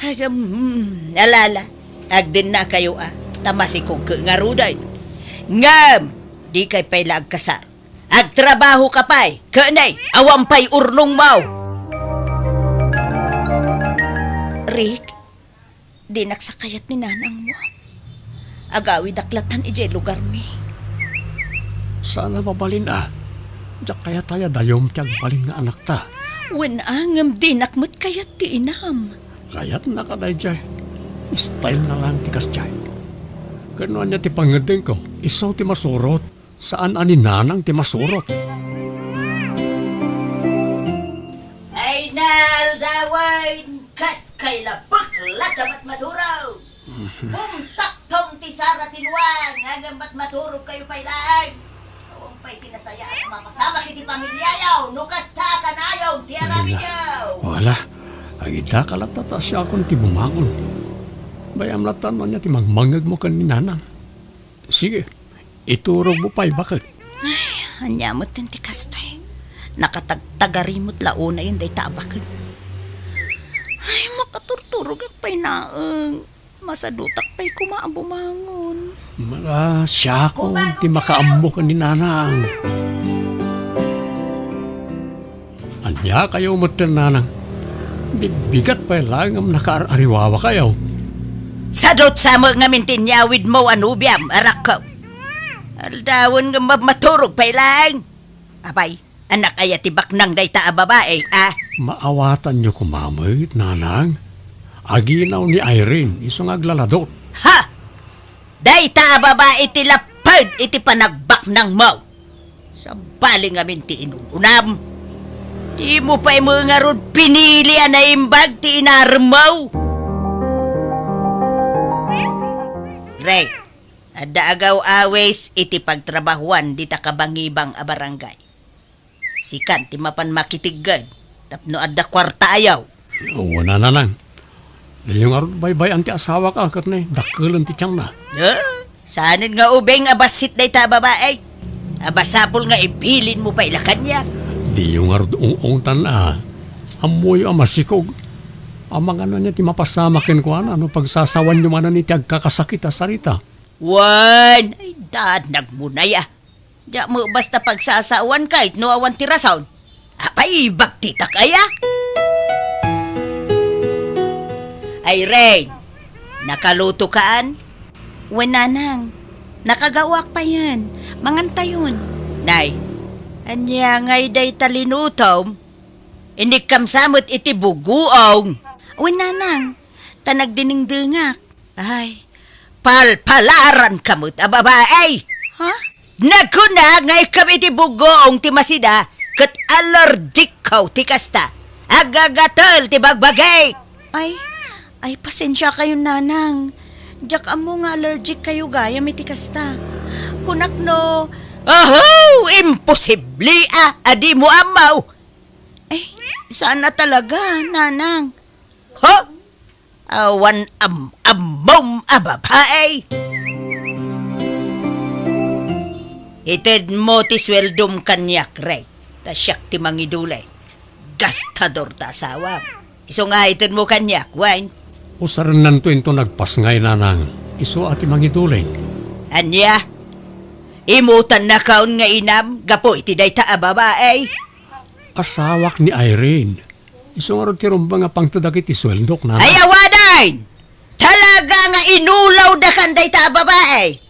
Agam, hmm, alala, agdennakayo a, ta masikog ket ngaruden. Ngem, dikay pay la agkasar. Agtrabahoka pay, ket nay, awan pay urnongmo. Rick, dinak sa kayat ni nanangmo. Agawidak latan idiay lugarmi. Saan a mabalin a. Diak kayat a dayum ti agbalin nga anakta. Wen a, ngem dinak met kayat ti inam. Kayatna kadaydiay. Style na lang ti kasdiay. Ket no ania ti pangngeddengko, isu ti masurot. Saan a ni nanang ti masurot. Ay, naaldawen, kas kay labek, lata met maturo. Bumtakton ti sara ti nuang, ngem met maturog kayo pay laeng. Awan pay ti nasayaat a mapasamak iti pamiliayo, no kasta a kanayon ti aramidyo. Wala. Agidaka latta ta siakon ti bumangon. Bay-am latta no ania ti mangmangngegmo ken ni nanang. Sige, iturogmo pay baket. Ay, ania met ti kastoy? Nakatagtagari met la unayen dayta a baket. Ay, makaturturogak pay laeng. Masadutak pay koma a bumangon. Mala, siakon ti makaammo ken ni nanang. Ania kayo metten, nanang? Bigbigat pay laeng ngem nakaar-ariwawa kayo. Sadut sa met ngamin ti inyawidmo a nobiam, arakko. Aldawen ngem mab-, maturog pay laeng. Apay, anak aya ti baknang dayta a babai, a? Maawatanyo koma met, nanang. Aginaw ni Irene, isu nga aglaladot. Ha! Dayta a babai ti lapped iti panagbaknangmo. Sabali ngamin ti inun-unam. Dimo pay met ngarud pinili a naimbag ti inaremmo. Rey, adda agaw-awis iti pagtrabahuan dita kabangibang a barangay. Sikan ti mapan makitegged tapno adda kuarta ayaw. Wen a, nanang. Diyo ngarud baybay-an ti asawak a ket ne, dakkelen ti tiangna. Eh, saanen nga ubing a bassit dayta a babai. A masapul nga ibilinmo pay la kaniak. Diyo ngarud ung-ungtan a. Ammoyo a masikog. Amangan ania ti mapasamak kenkuana no pagsasawanyo manen iti agkakasakit a sarita. Wen, ay, daan nagmunay a. Diak met basta pagsasawan ket no awan ti rason. Apay, ibagtitak aya? Irene, nakalutokaan? Wen, nanang. Nakagaoak payen. Mangantayon. Nay, ania ngay dayta linutom? Inikkam sa met iti bugoong. Wen, nanang. Ta nagdinengdengak. Ay, palpalaranka met a babai! Ha? Nagkuna nga ikkam iti bugoong ti masida, ket allergic kaw ti kasta. Agagatel ti bagbagik! Ay, ay, pasensia kayo, nanang. Diak ammo nga allergic kayo gayam iti kasta. Kunak no, Aho! Imposible a, a dimo ammo! Ay, sana talaga, nanang. Ha? Awan am-ammom a babai! Itedmo ti sueldom kaniak, Rey, ta siak ti mangiduleng. Gastador ta asawam. Isu nga itedmo kaniak, wen? Usarennanto inton agpasngay, nanang. Isu a ti mangiduleng. Ania? Imutannakon nga inam gapu iti dayta a babai? Asawak ni Irene. Isu ngarud ti rumbeng a pangted dagiti sueldok, nanang. Ay, awanen! Talaga nga inulawdakan dayta a babai!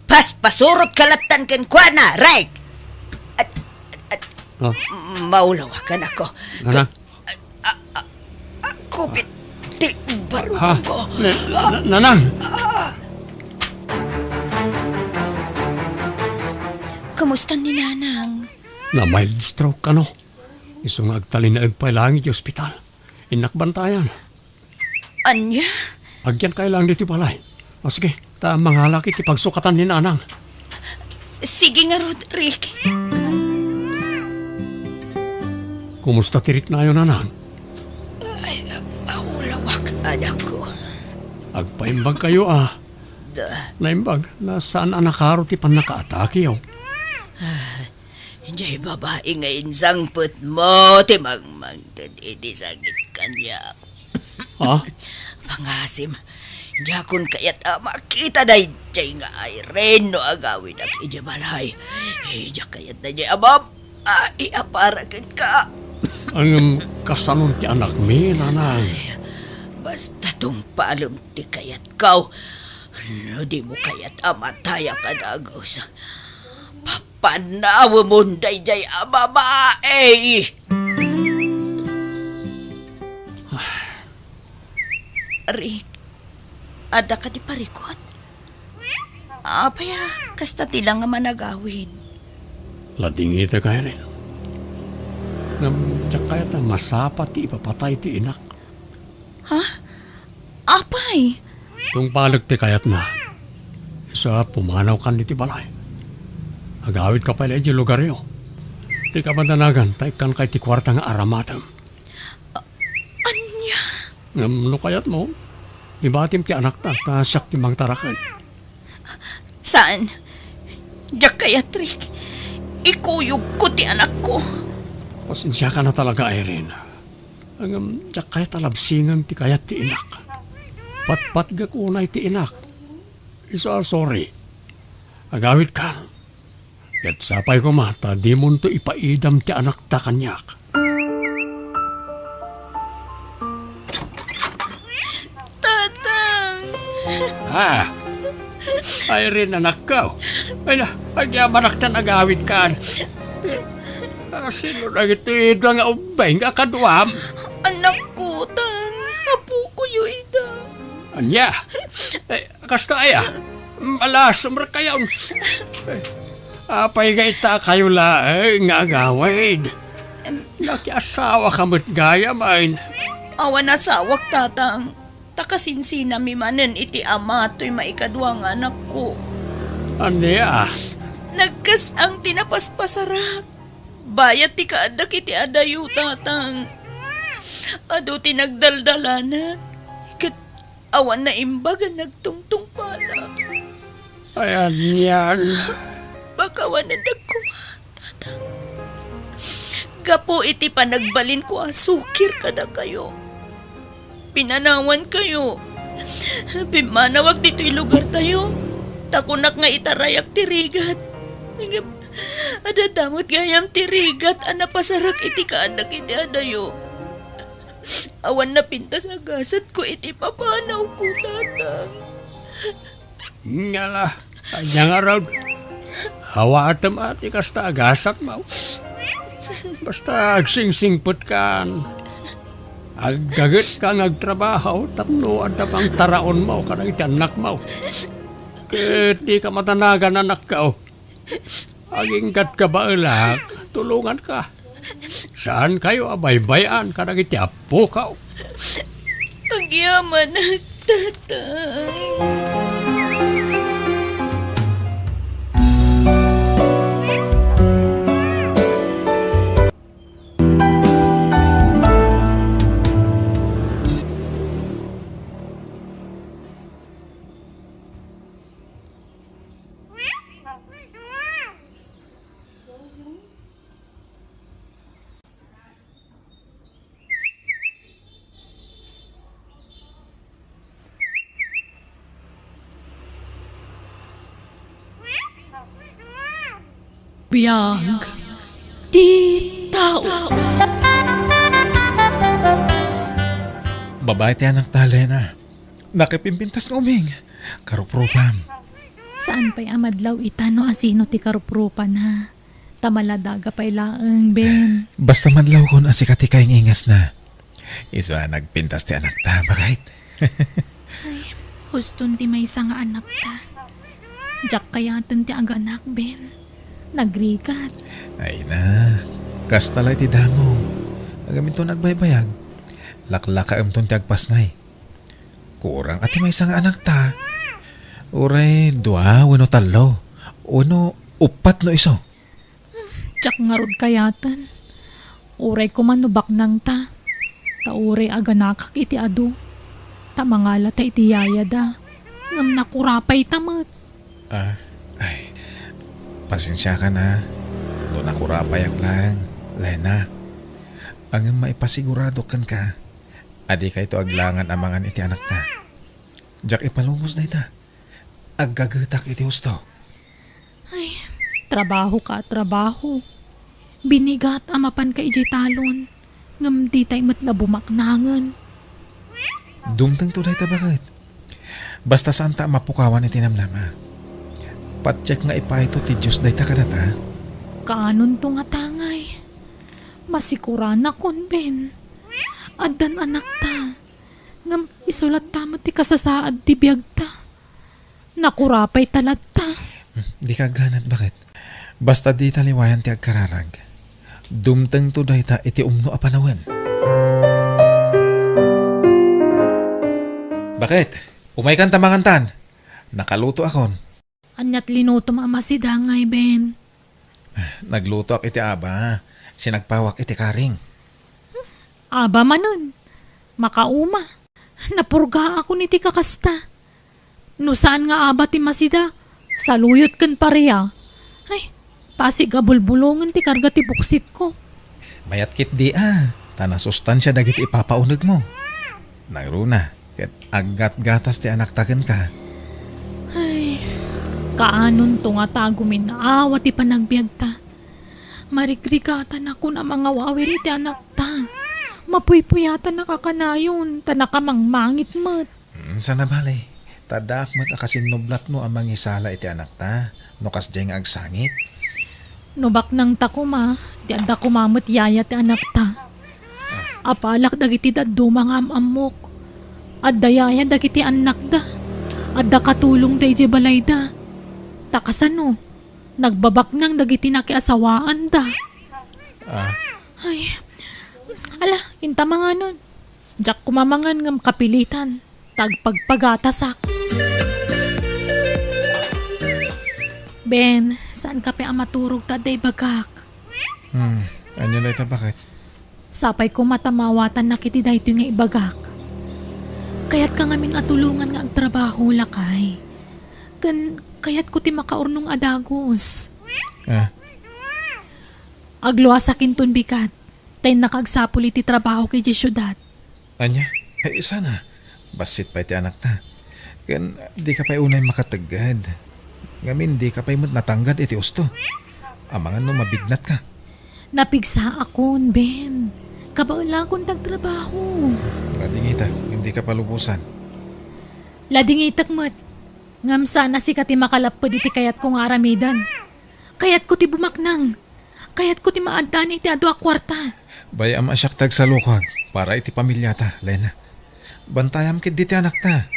Paspasurotka lattan kenkuana, Rey! At, at, at, Oh. Maulawakan ako. Nanang. A, a, a, kupit ti Ha? barukongko. Na, na, nanang! Kumusta ni nanang? Na-mild stroke kano. Isu nga agtalinaed pay laeng iti ospital. Innak bantayan. Ania? Agyankayo laeng ditoy balay. O sige, ta mangalak iti pagsukatan ni nanang. Sige ngarud, Rick. Kumusta ti riknayo, nanang? Ay, maulawak, anakko. Agpaimbag kayo, a. Da. Naimbag, na saan a nakaro ti pannakaatakeyo. Diay babai nga insangpetmo ti mangmangted iti sakit kaniak. Ha? Pangasim, diakon kayat a makita daydiay nga Irene no agawidak idiay balay. Diak kayat daydiay a babai a para kenka. Ngem kasanon ti anakmi, nanang? Basta tungpalem ti kayatko. No dimo kayat a matayak a dagus, papanawemon daydiay a babai. Rick, adda kadi parikut? Apay a kasta ti la nga managawid? Ladingitek, Irene. Ngem diak kayat a masapa ti ipapatay ti inak. Ha? Apay? Tungpalek ti kayatna. Isu a pumanawkan iti balay. Agawidka pay la idiay lugaryo. Dika madanagan ta ikkanka iti kuarta nga aramatem. A-, ania? Ngem no kayatmo, ibatim ti anakta, ta siak ti mangtaraken. Saan. Diak kayat, Rick. Ikuyogko ti anakko. Pasensiakan a talaga, Irene. Ngem diak kayat a labsingen ti kayat ti inak. Patpatgek unay ti inak. Isu a sorry. Agawidka. Ket sapay koma ta dimonto ipaidam ti anakta kaniak. Tatang! Ah! Irene, anakko. Ay na, agyamanak ta nagawidkan. Ah, sino dagitoy dua nga ubbing nga kaduam? Anakko, Tang. Apokoyo ida. Ania? Eh, kasta aya? Ala, sumrekayon. Eh, apay nga ita kayo laeng nga agawid? Nakiasawaka met gayam, ay. Awan asawak, Tatang. Ta kasinsinami manen iti ama toy maikadua nga anakko. Ania? Nagkas-ang ti napaspasarak. Bayat ti kaaddak iti adayo, Tatang. Adu ti nagdaldalanak. Ket awan naimbag a nagtungtungpalak. Ay, anian? Pakawanendak koma, Tatang. Gapu iti panagbalinko a sukir kadakayo, pinanawankayo. Pimmanawak ditoy lugartayo, ta kunak nga itarayak ti rigat. Ngem, adda met gayam ti rigat a napasarak iti kaaddak iti adayo. Awan napintas a gasatko iti papanawko, Tatang. Ngala, ania ngarud? Awatem a ti kasta a gasatmo. Basta agsingsingpetkan. Aggagetka nga agtrabaho tapno adda pangtaraonmo kadagiti annakmo. Ket dika madanagan, anakko. Aginggatka baelak, tulonganka. Saankayo a baybay-an kadagiti appokaw. Agyamanak, Tatang. Biag ti tao. Babai ti anakta, Lena. Nakipimpintas nga uming. Karuprupam. Saan pay a madlaw ita no asino ti karuprupana. Ta maladaga pay laeng, Ben. Basta madlawkon a sika ti kaingingasna. Isu a nagpintas ti anakta, baket. Ay, huston ti maysa nga anakta. Diak kayaten ti aganak, Ben. Nagrigat. Ay na, kasta la iti damo. Ngem inton agbaybayag, laklakaemton ti agpasngay. Kurang a ti maysa nga anakta. Uray dua wenno tallo, wenno uppat no isu. Diak ngarud kayaten. Uray koma no baknangta. Ta uray aganakak iti adu. Ta mangalata iti yayada. Ngem nakurapayta met. Ah, ay, pasensiakan a. No nakurapayak laeng, Lena. Ngem maipasigurado kenka, Adi kayto aglangan amangan iti anakta. Diak ipalubos dayta. Aggagetak iti husto. Ay, trabaho ka, trabaho. Binigat a mapanka idiay talon, ngem ditay met la bumaknangen. Dumtengto dayta baket. Basta saanta a mapukawan iti namnama. Patiek nga ipayto ti Dios dayta kadata. Kaanonto nga tangay. Masikuranakon, Ben. Addan anakta. Ngem isu latta met ti kasasaad ti biagta. Nakura pay ta latta. Hmm, dika agganat, baket. Basta dita liwayan ti agkararag. Dumtengto dayta iti umno a panawen. Baket, umaykan ta mangantan. Nakalutoakon. Aniat linutom a masidangay, Ben? Naglutoak iti aba, sinagpawak iti karing. Aba manen. Makauma. Napurgaakon iti kakasta. No saan nga aba ti masida, saluyot ken paria. Ay, pasig a bulbulongen ti karga ti puksitko. Mayat ketdi a, ta nasustansia dagiti ipapaunegmo. Nangruna, ket aggatgatas ti anakta kenka. Ay, kaanonto nga ta guminaawa ti panagbiagta. Marigrigatanakon a mangawawir iti anakta. Mapuypuyatannak a kanayon, ta nakamangmangit met. Mm, sana bale, ta addaak met a kasinnublatmo a mangisala iti anakta, no kasdiay nga agsangit. No baknangta koma, ti adda koma met yaya ti anakta. Apalak dagiti dadduma nga am-ammok. Adda yaya dagiti annakda. Adda katulongda idiay balayda. Ta kasano, nagbabaknang dagiti nakiasawaanda. Ah. Ay, ala, inta manganon. Diak koma mangan ngem kapilitan. Ta agpagpagatasak. Ben, saanka pay a maturog ta adda ibagak. Hmm, ania dayta, baket? Sapay koma ta maawatannak iti daytoy nga ibagak. Kayatka ngamin a tulongan nga agtrabaho, lakay. Ken kayatko ti makaurnong a dagus. Ah. Agluasak inton bigat, ta innaka agsapul iti trabahok idiay siudad. Ania? Ay, sana. Bassit pay ti anakta. Ken dika pay unay makategged. Ngamin, dika pay met natanggad iti usto. Amangan no mabignatka. Napigsaakon, Ben. Kabaelakon ti agtrabaho. Ladingitek, dika palubosan. Ladingitek met. Ngem saan a sika ti makalapped iti kayatko nga aramiden. Kayatko ti bumaknang. Kayatko ti maaddaan iti adu a kuarta. Bay-am a siak ti agsalukag para iti pamiliata, Lena. Bantayam ketdi ti anakta.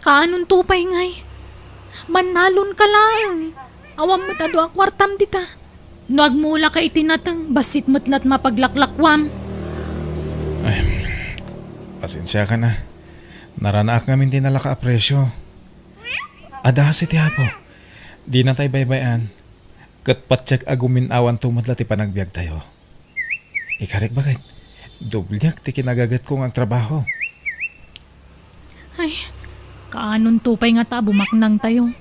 Kaanonto pay ngay? Mannalonka laeng. Awan met adu a kuartam dita. No agmulaka iti nateng, bassit met la't mapaglaklakuam. Ay, pasensiakan a. Naranaak ngamin ti nalaka a presio. Adda asi ti Apo. Dinatay baybay-an. Ket patiek a gumin-awanto met la ti panagbiagtayo. Ikarek, baket, dobliak ti kinagagetko nga agtrabaho. Ay, kaanonto pay ngata a bumaknangtayo?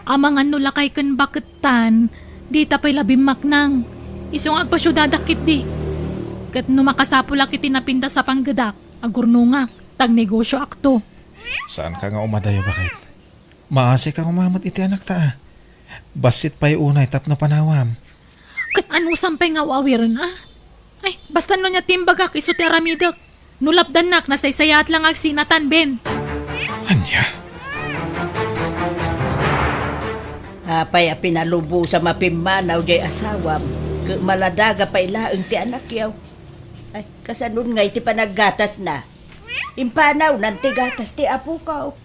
Amangan no lakay ken bakettan, dita pay la bimmaknang. Isu nga agpasiudadak ketdi. Ket no makasapulak iti napintas a panggedak, agurnongak, ta agnegosioakto. Saanka nga umadayo, baket? Maasika koma met iti anakta a. Bassit pay unay tapno panawam. Ket anusam pay nga aw-awiren a? Ay, basta no ania ti imbagak, isu ti aramidek. No lapdannak, nasaysayaat la nga agsinatan, Ben. Ania? Apay a pinalubosam a pimmanaw diay asawam, ket maladaga pay laeng ti anakyo? Ay, kasanon ngay ti panaggatasna? Impanawnan ti gatas ti apokaw.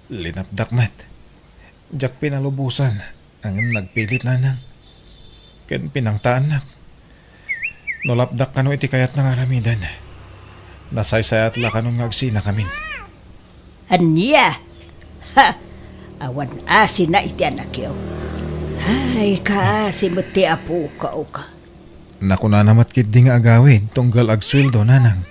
Linapdak met. Diak pinalubosan, ngem nagpilit, nanang. Ken pinangtaannak. No lapdak kano iti kayatna nga aramiden, nasaysayaat la kanon nga agsinakamin. Ania? Ha! Awan asina iti anakyo. Ay, kaasi met ti apokaw. Nakunana met ketdi nga agawid tunggal agsueldo, nanang.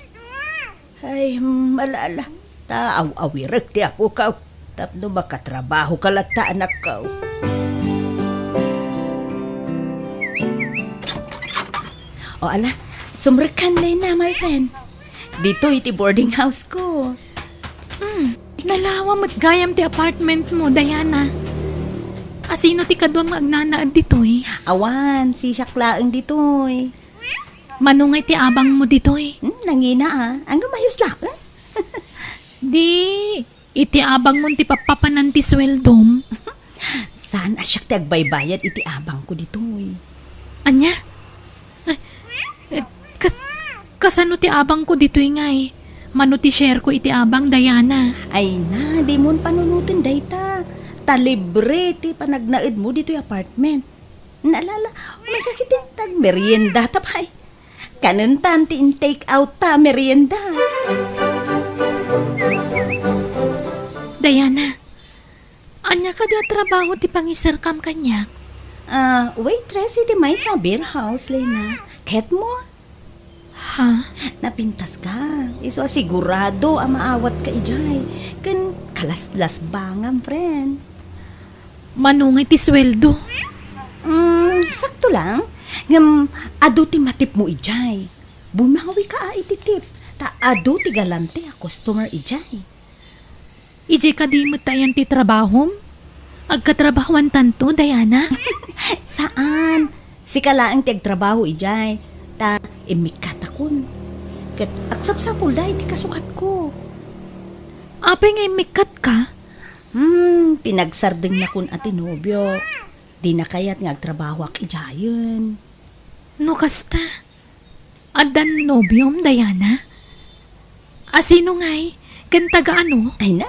Ay, hmm, ala, ala. Ta aw-awirek ti apokaw tapno makatrabahoka latta, anakko. O, ala, sumrekkan, Lena, my friend. Ditoy ti boarding house ko. Hmm, nalawa met gayam ti apartment mo, Diana. Asino ti kaduam nga agnanaed ditoy? Awan, sisiak laeng ditoy. Mano ngay ti abang mo ditoy? Hmm, nangina a. Ngem ayos laeng. Di, iti abang mo ti pappapanan ti sueldom. Saan a siak ti agbaybayad iti abang ko ditoy? Ania? Ay, eh, kat-, kasano ti abang ko ditoy ngay? Mano ti share ko iti abang, Diana? Ay na, dimon panunoten dayta. Ta libre ti panagnaed mo ditoy apartment. Naalala, umay ka ketdi ta agmerienda ta pay. Kanentan ti in-take out ta merienda. Diana, ania kadi a trabaho ti pangiserkam kaniak? Ah, waitress iti maysa a beer house, Lena. Ket mo? Ha? Napintas ka. Isu a sigurado a maawat ka idiay. Ken kalaslasbangam, friend. Mano ngay ti sueldo? Mm, sakto lang. Ngem adu ti matipmo idiay. Bumawi ka a iti tip. Ta adu ti galante a customer idiay. Idiay kadi met ta ayan ti trabahom? Agkatrabahoantanto, Diana? Saan? Sika laeng ti agtrabaho idiay, ta immikkatakon. Ket agsapsapulda iti kasukatko. Apay nga immikkatka? Hmm, pinagsardengnakon a ti nobiok. Dina kayat nga agtrabahoak idiayen. No kasta, addan nobiom, Diana? Asino ngay? Ken taga ano? Ay na,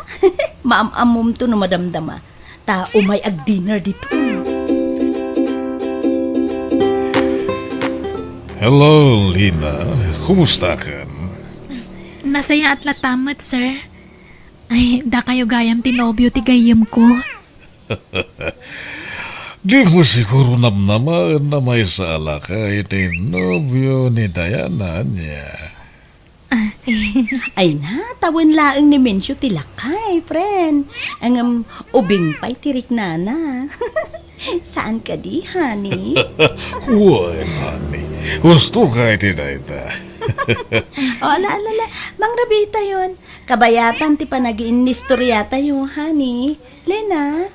maam-ammomto no madamdama. Ta umay ag-dinner ditoy. Hello, Lina. Kumustakan? Nasayaat latta met, sir. Ay, dakayo gayam ti nobio ti gayyemko. Dimo siguro namnamaen a maysa a lakay ti nobio ni Diana, ania? Ah, eh. Ay na, tawen laeng ni Mencio ti lakay, friend. Ngem ubing pay ti riknana. Saan kadi, honey? Wen, honey. Husto ka iti dayta. O, ala, ala, ala. Mangrabiitayon. Kabayatan ti panagiinnistoriatayo, honey. Lena?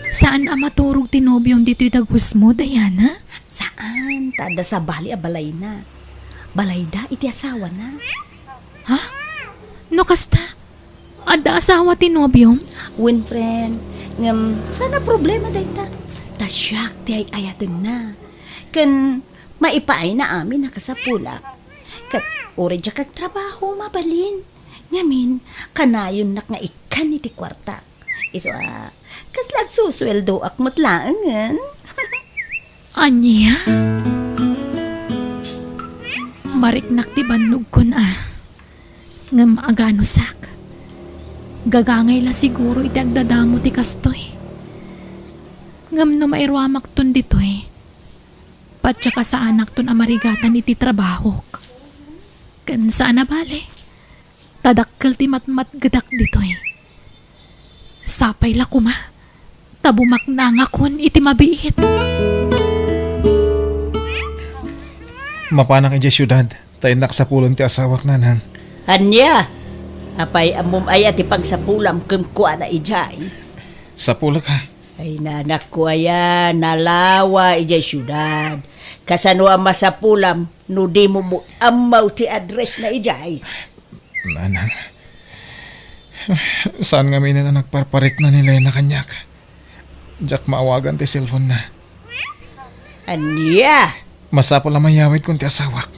Saan a maturog ti nobiom ditoy dagus mo, Diana? Saan, ta adda sabali a balayna. Balayda iti asawana. Ha? No kasta, adda asawa ti nobiom? Wen, friend. Ngem, saan a problema dayta. Ta siak ti ay-ayatenna. Ken, maipaayna amin a kasapulak. Ket, uray diak agtrabaho, mabalin. Ngamin, kanayonnak nga ikkan iti kuartak. Isu a, kasla agsusueldoak met laengen. Ania? Mariknak ti bannogkon a. Ngem aganusak. Gagangay la siguro iti agdadamo ti kastoy. Ngem no mairuamakton ditoy, pattiek a saanakton a marigatan iti trabahok. Ken saan a bale, ta dakkel ti matmatgedak ditoy. Sapay la koma, ta bumaknangakon iti mabiit. Mapanak idiay siudad, ta innak sapulen ti asawak, nanang. Ania? Apay ammom aya ti pagsapulam kenkuana idiay? Sapulek, ha? Ay, nanakko aya, nalawa idiay siudad. Kasano a masapulam no dimo met ammo ti address na idiay? Nanang, saan ngaminen a nagparparikna ni Lena kaniak. Diak maawagan ti cellphone na. Ania? Masapul a mayawidkon ti asawak.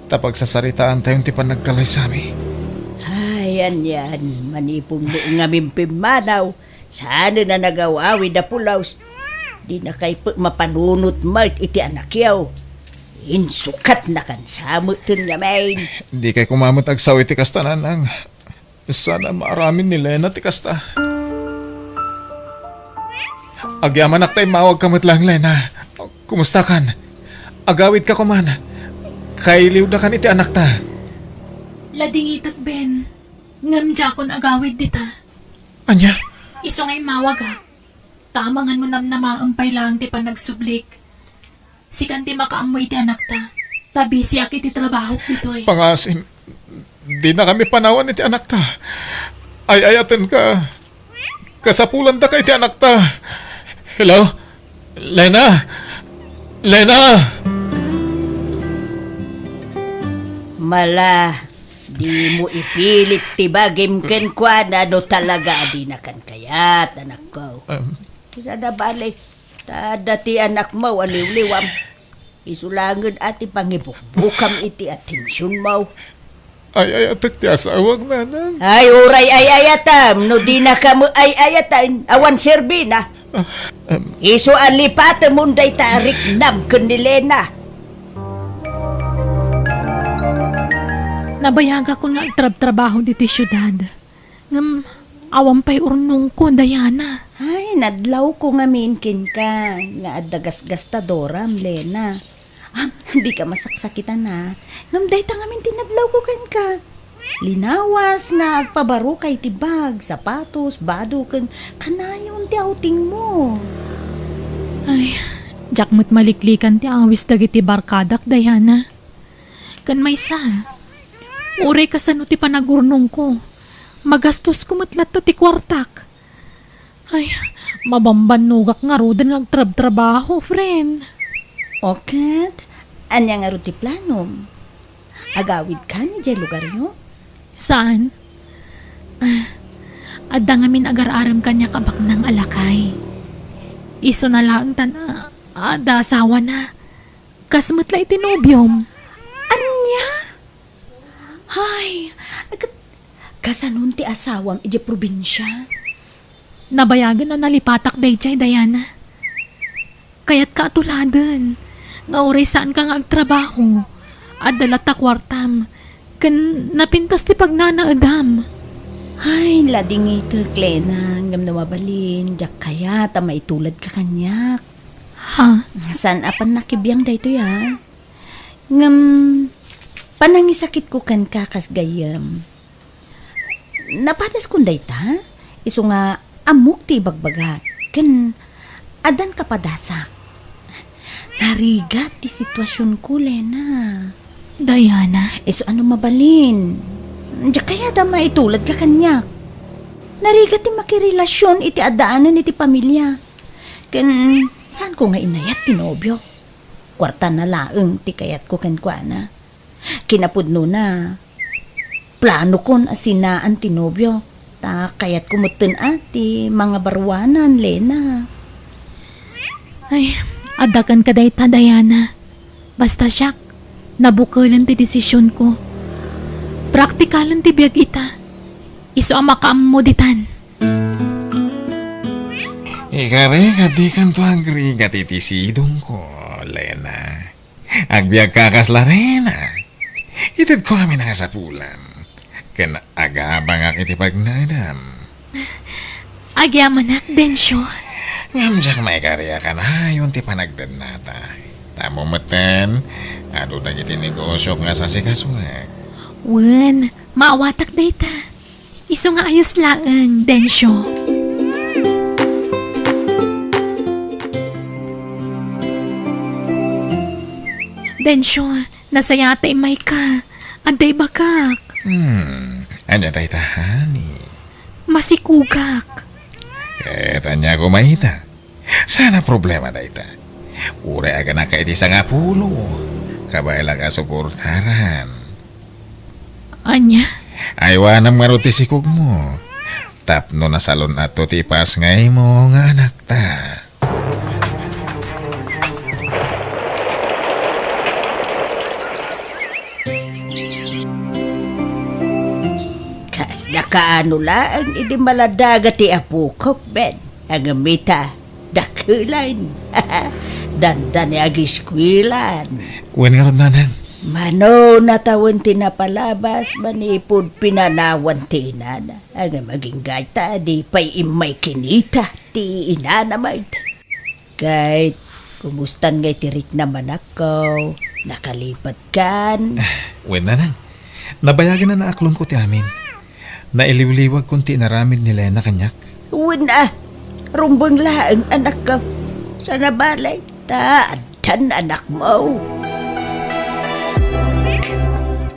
Ta pagsasaritaantayon ti panagkalaysami. Ay, anian, manipun mo ngamin pimmanaw. Saan a nagaw-awid a pulos. Dinakay pay mapanunot met iti anakyo. Insukatnakan sa meten ngamin. Dikay koma met agsao iti kasta, nanang. Saan a maaramin ni Lena ti kasta. Agyamanak ta immawagka met laeng, Lena. Kumustakan? Agawidka koman. Kailiwdakan iti anakta. Ladingitek, Ben. Ngem diakon agawid dita. Ania? Isu nga immawagak. Ta amangan mo namnamaem pay laeng ti panagsublik. Sikan ti makaammo iti anakta. Ta bisiak iti trabahok ditoy. Pangasim, dinakami panawan iti anakta. Ay-ayatenka. Kasapulanda ka iti anakta. Hello? Lena? Lena! Mala, dimo ipilit ti bagim kenkuana no talaga a dinakan kayat, anakko. Em. Sada bale, ta adda ti anakmo a liwliwam. Isu laengen a ti pangibukbukam iti atensionmo. Ay-ayatek ti asawak, nanang. Ay, uray ay-ayatam, no dinaka met ay-ayatan, awan serbina. Ah, em. Isu a lipatemon dayta a riknam ken ni Lena. Nabayagakon nga agtrabtrabaho ditoy siudad. Ngem awan pay urnongko, Diana. Ay, nadlawko ngamin kenka nga adda gasgastadoram, Lena. Ah, dika masaksakitan, a. Ngem dayta ngamin ti nadlawko kenka. Linawas nga agpabaroka iti bag, sapatos, bado, ken kanayon ti outingmo. Ay, diak met maliklikan ti awis dagiti barkadak, Diana. Ken maysa, uray kasano ti panagurnongko, magastosko met latta ti kuartak. Ay, mabambannogak ngaruden nga agtrabtrabaho, friend. O ket, ania ngarud ti planom? Agawidka idiay lugaryo? Saan? Ah, adda ngamin agar-arem kaniak a baknang a lakay. Isuna laeng ta adda asawana. Kas met la iti nobiom. Ania? Hay, ket kasanon ti asawam idiay probinsia? Nabayagen a nalipatak daydiay, Diana. Kayatka a tuladen nga uray saanka nga agtrabaho, adda latta kuartam, ken napintas ti pagnanaedam. Ay, ladingitek, Lena, ngem no mabalin, diak kayat a maituladka kaniak. Ha? Saan a pannakibiang daytoy, a. Ngem, panangisakitko kenka kas gayyem. Napadaskon dayta, isu nga ammok ti ibagbagak, ken addan kapadasak. Narigat ti situasionko, Lena. Diana. Isu a no mabalin, diak kayat a maituladka kaniak. Narigat ti makirelasion iti addaanen iti pamilia. Ken saanko nga inayat ti nobiok. Kuartana laeng ti kayatko kenkuana. Kinapudnona, planokon a sinaan ti nobiok, ta kayatko metten a ti mangabaruanan, Lena. Ay, adda kenka dayta, Diana. Basta siak, nabukelen ti desisionko. Praktikalen ti biag ita. Isu a makaammo ditan. Ikarek a dikanto agrigat iti sidongko, Lena. Agbiagka kas Lorena. Itedko amin a kasapulam. Ken agabangak iti pagnaedam. Agyamanak, Dencio. Ngem diak maikari a kanayon ti panagdennata. Tammo metten, adu dagiti negosiok nga sasikasoek. Wen, maawatak dayta. Isu nga ayos laeng, Dencio. Dencio, nasayaat ta immayka. Adda ibagak. Hmm, ania dayta, honey? Masikogak. Ket ania koma ita? Saan a problema dayta. Uray aganaka iti sangapulo, kabaelak a suportaran. Ania? Aywanam ngarud ti sikogmo. Tapno nasalun-atto ti ipasngaymo nga anakta. Kasla kaano laeng idi maladaga ti apokok, Ben. Ngem ita, dakelan. Dandani agiskuelan. Wen ngarud, nanang. Mano natawen ti napalabas manipud pinanawan ti inana. Ngem agingga ita, di pay immay kinita ti inana met. Ket, kumustan ngay ti riknam, anakko? Nakalipatkan? Wen, nanang. Nabayagen a naaklonko ti amin. Nailiwliwagkon ti inaramid ni Lena kaniak. Wen a, rumbeng laeng, anakko. Saan a bale, ta addan anakmo.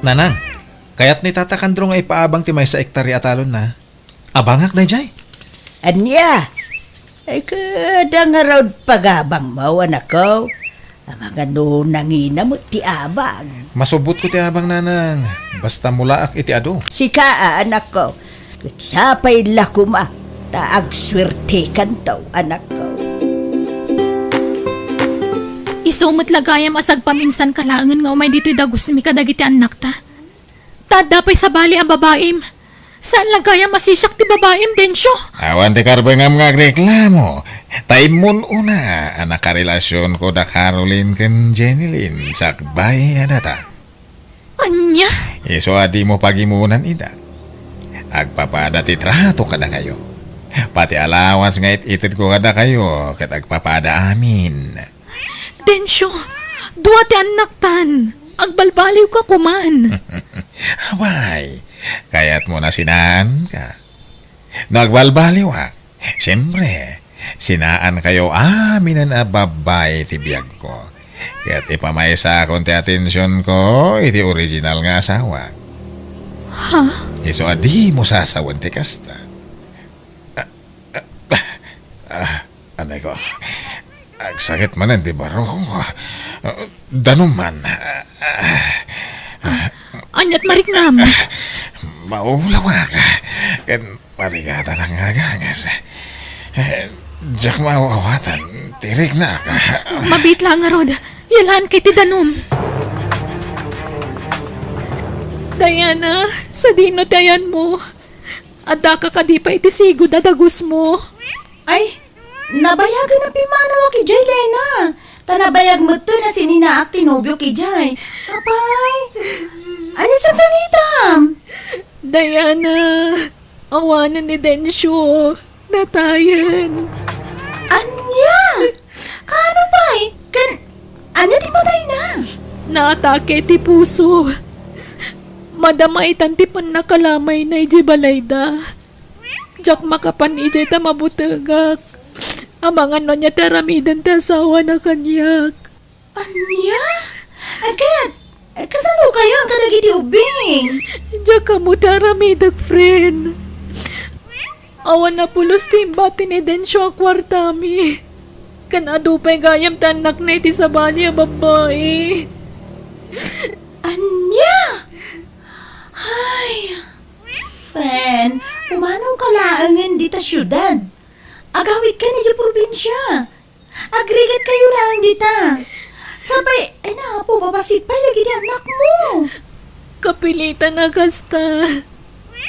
Nanang, kayat ni Tata Kandro nga ipaabang ti maysa ektarya a talonna. Abangak daydiay. Ania? Ay, kada ngarud pagabangmo, anakko. Amangan no nangina met ti abang. Masubbotko ti abang, nanang. Basta mulaak iti adu. Sika, a, anakko. Ket sapay la koma, ta agsuertekanto, anakko. Isu met la gayam a sagpaminsanka laengen nga umay ditoy dagusmi kadagiti annakta. Ta adda pay sabali a babaim. Saan la gayam a sisiak ti babaim, Dencio? Awan ti karbengam nga agreklamo. Ta immun-una a nakarelasionko da Caroline ken Jenny Lynn sakbay a data. Ania? Isu a dimo pagimunan ida. Agpapada ti trato kadakayo. Pati allowance nga it-itedko kadakayo ket agpapada amin. Dencio, dua ti annaktan. Agbalbaliwka koman. Apay, kayatmo a sinaanka? No agbalbaliwak, siempre, sinaankayo aminen a babbai ti biagko. Ket ipamaysakon ti atensionko iti original nga asawak. Ha? Isu a dimo sasawen ti kasta. Ah, ah, ah, ah, anay ko. Agsakit manen ti barukongko. Ah, danum man. Ah, ah, Aniat mariknam? Maulawak. Ken marigatan nga agangas. Eh, diak maaw-awatan ti riknak. Mabiit la ngarud. Yalaan kay ti danum. Diana, sadino ti ayanmo? Addaka kadi pay iti sigud a dagusmo? Ay, nabayagen a pimmanawak idiay, Lena. Ta nabayag metten a sininaak ti nobiok idiay. Apay, ania ti sansangitam? Diana, awanen ni Dencio. Natayen. Ania? Kaano pay? Ken ania ti patayna? Naatake ti puso. Madama itan ti pannakalamayna idiay balayda. Diak makapan idiay ta mabutegak. Amangan no ania ti aramiden ti asawana kaniak. Ania? Ket, kasanokayon kadagiti ubbing? Diak ammo ti aramidek, friend. Awan a pulos ti imbati ni Dencio a kuartami. Ken adu pay gayam ti annakna iti sabali a babbai. Ania? Ay, friend, umanawka laengen dita siudad. Agawidka idiay probinsia. Agrigatkayo laeng dita. Sapay, ay, Apo, babassit pay dagiti annakmo. Kapilitan a kasta.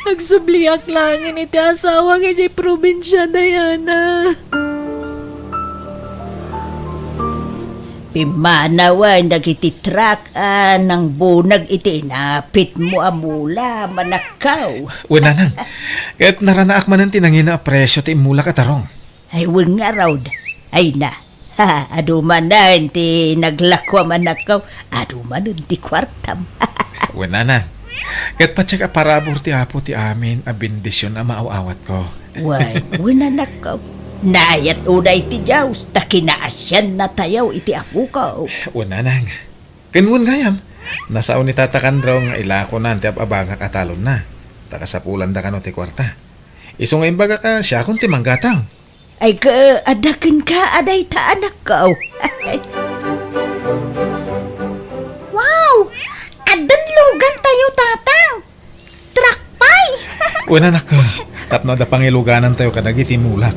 Agsubliak laengen iti asawak idiay probinsia, Diana. Pimmanawen dagiti truck a nangbunag iti inapitmo a mula, manakkaw. Wen, nanang. Ket naranaak manen ti nangina a presio ti immulak a tarong. Ay, wen ngarud. Ay na. Ha, adu manen ti naglako a manakkaw. Adu manen ti kuartam. Wen, nanang. Ket patiek a parabur ti Apo ti amin a bendision a maaw-awatko. Wen, wen, anakko. Naayat unay ti Dios, ta kinaasiannatayo iti Apoko. Wen, nanang. Ken wen gayam, nasao ni Tata Kandro nga ilakonan ti ab-abangak a talonna, ta kasapulan da kano ti kuarta. Isu nga imbagak a siakon ti manggatang. Ay, ka, adda kenka a dayta, anakko. Wow! Addan lugantayo, Tatang! Truck pay! Wen, anakko, tapno adda pangiluganantayo kadagiti mulak.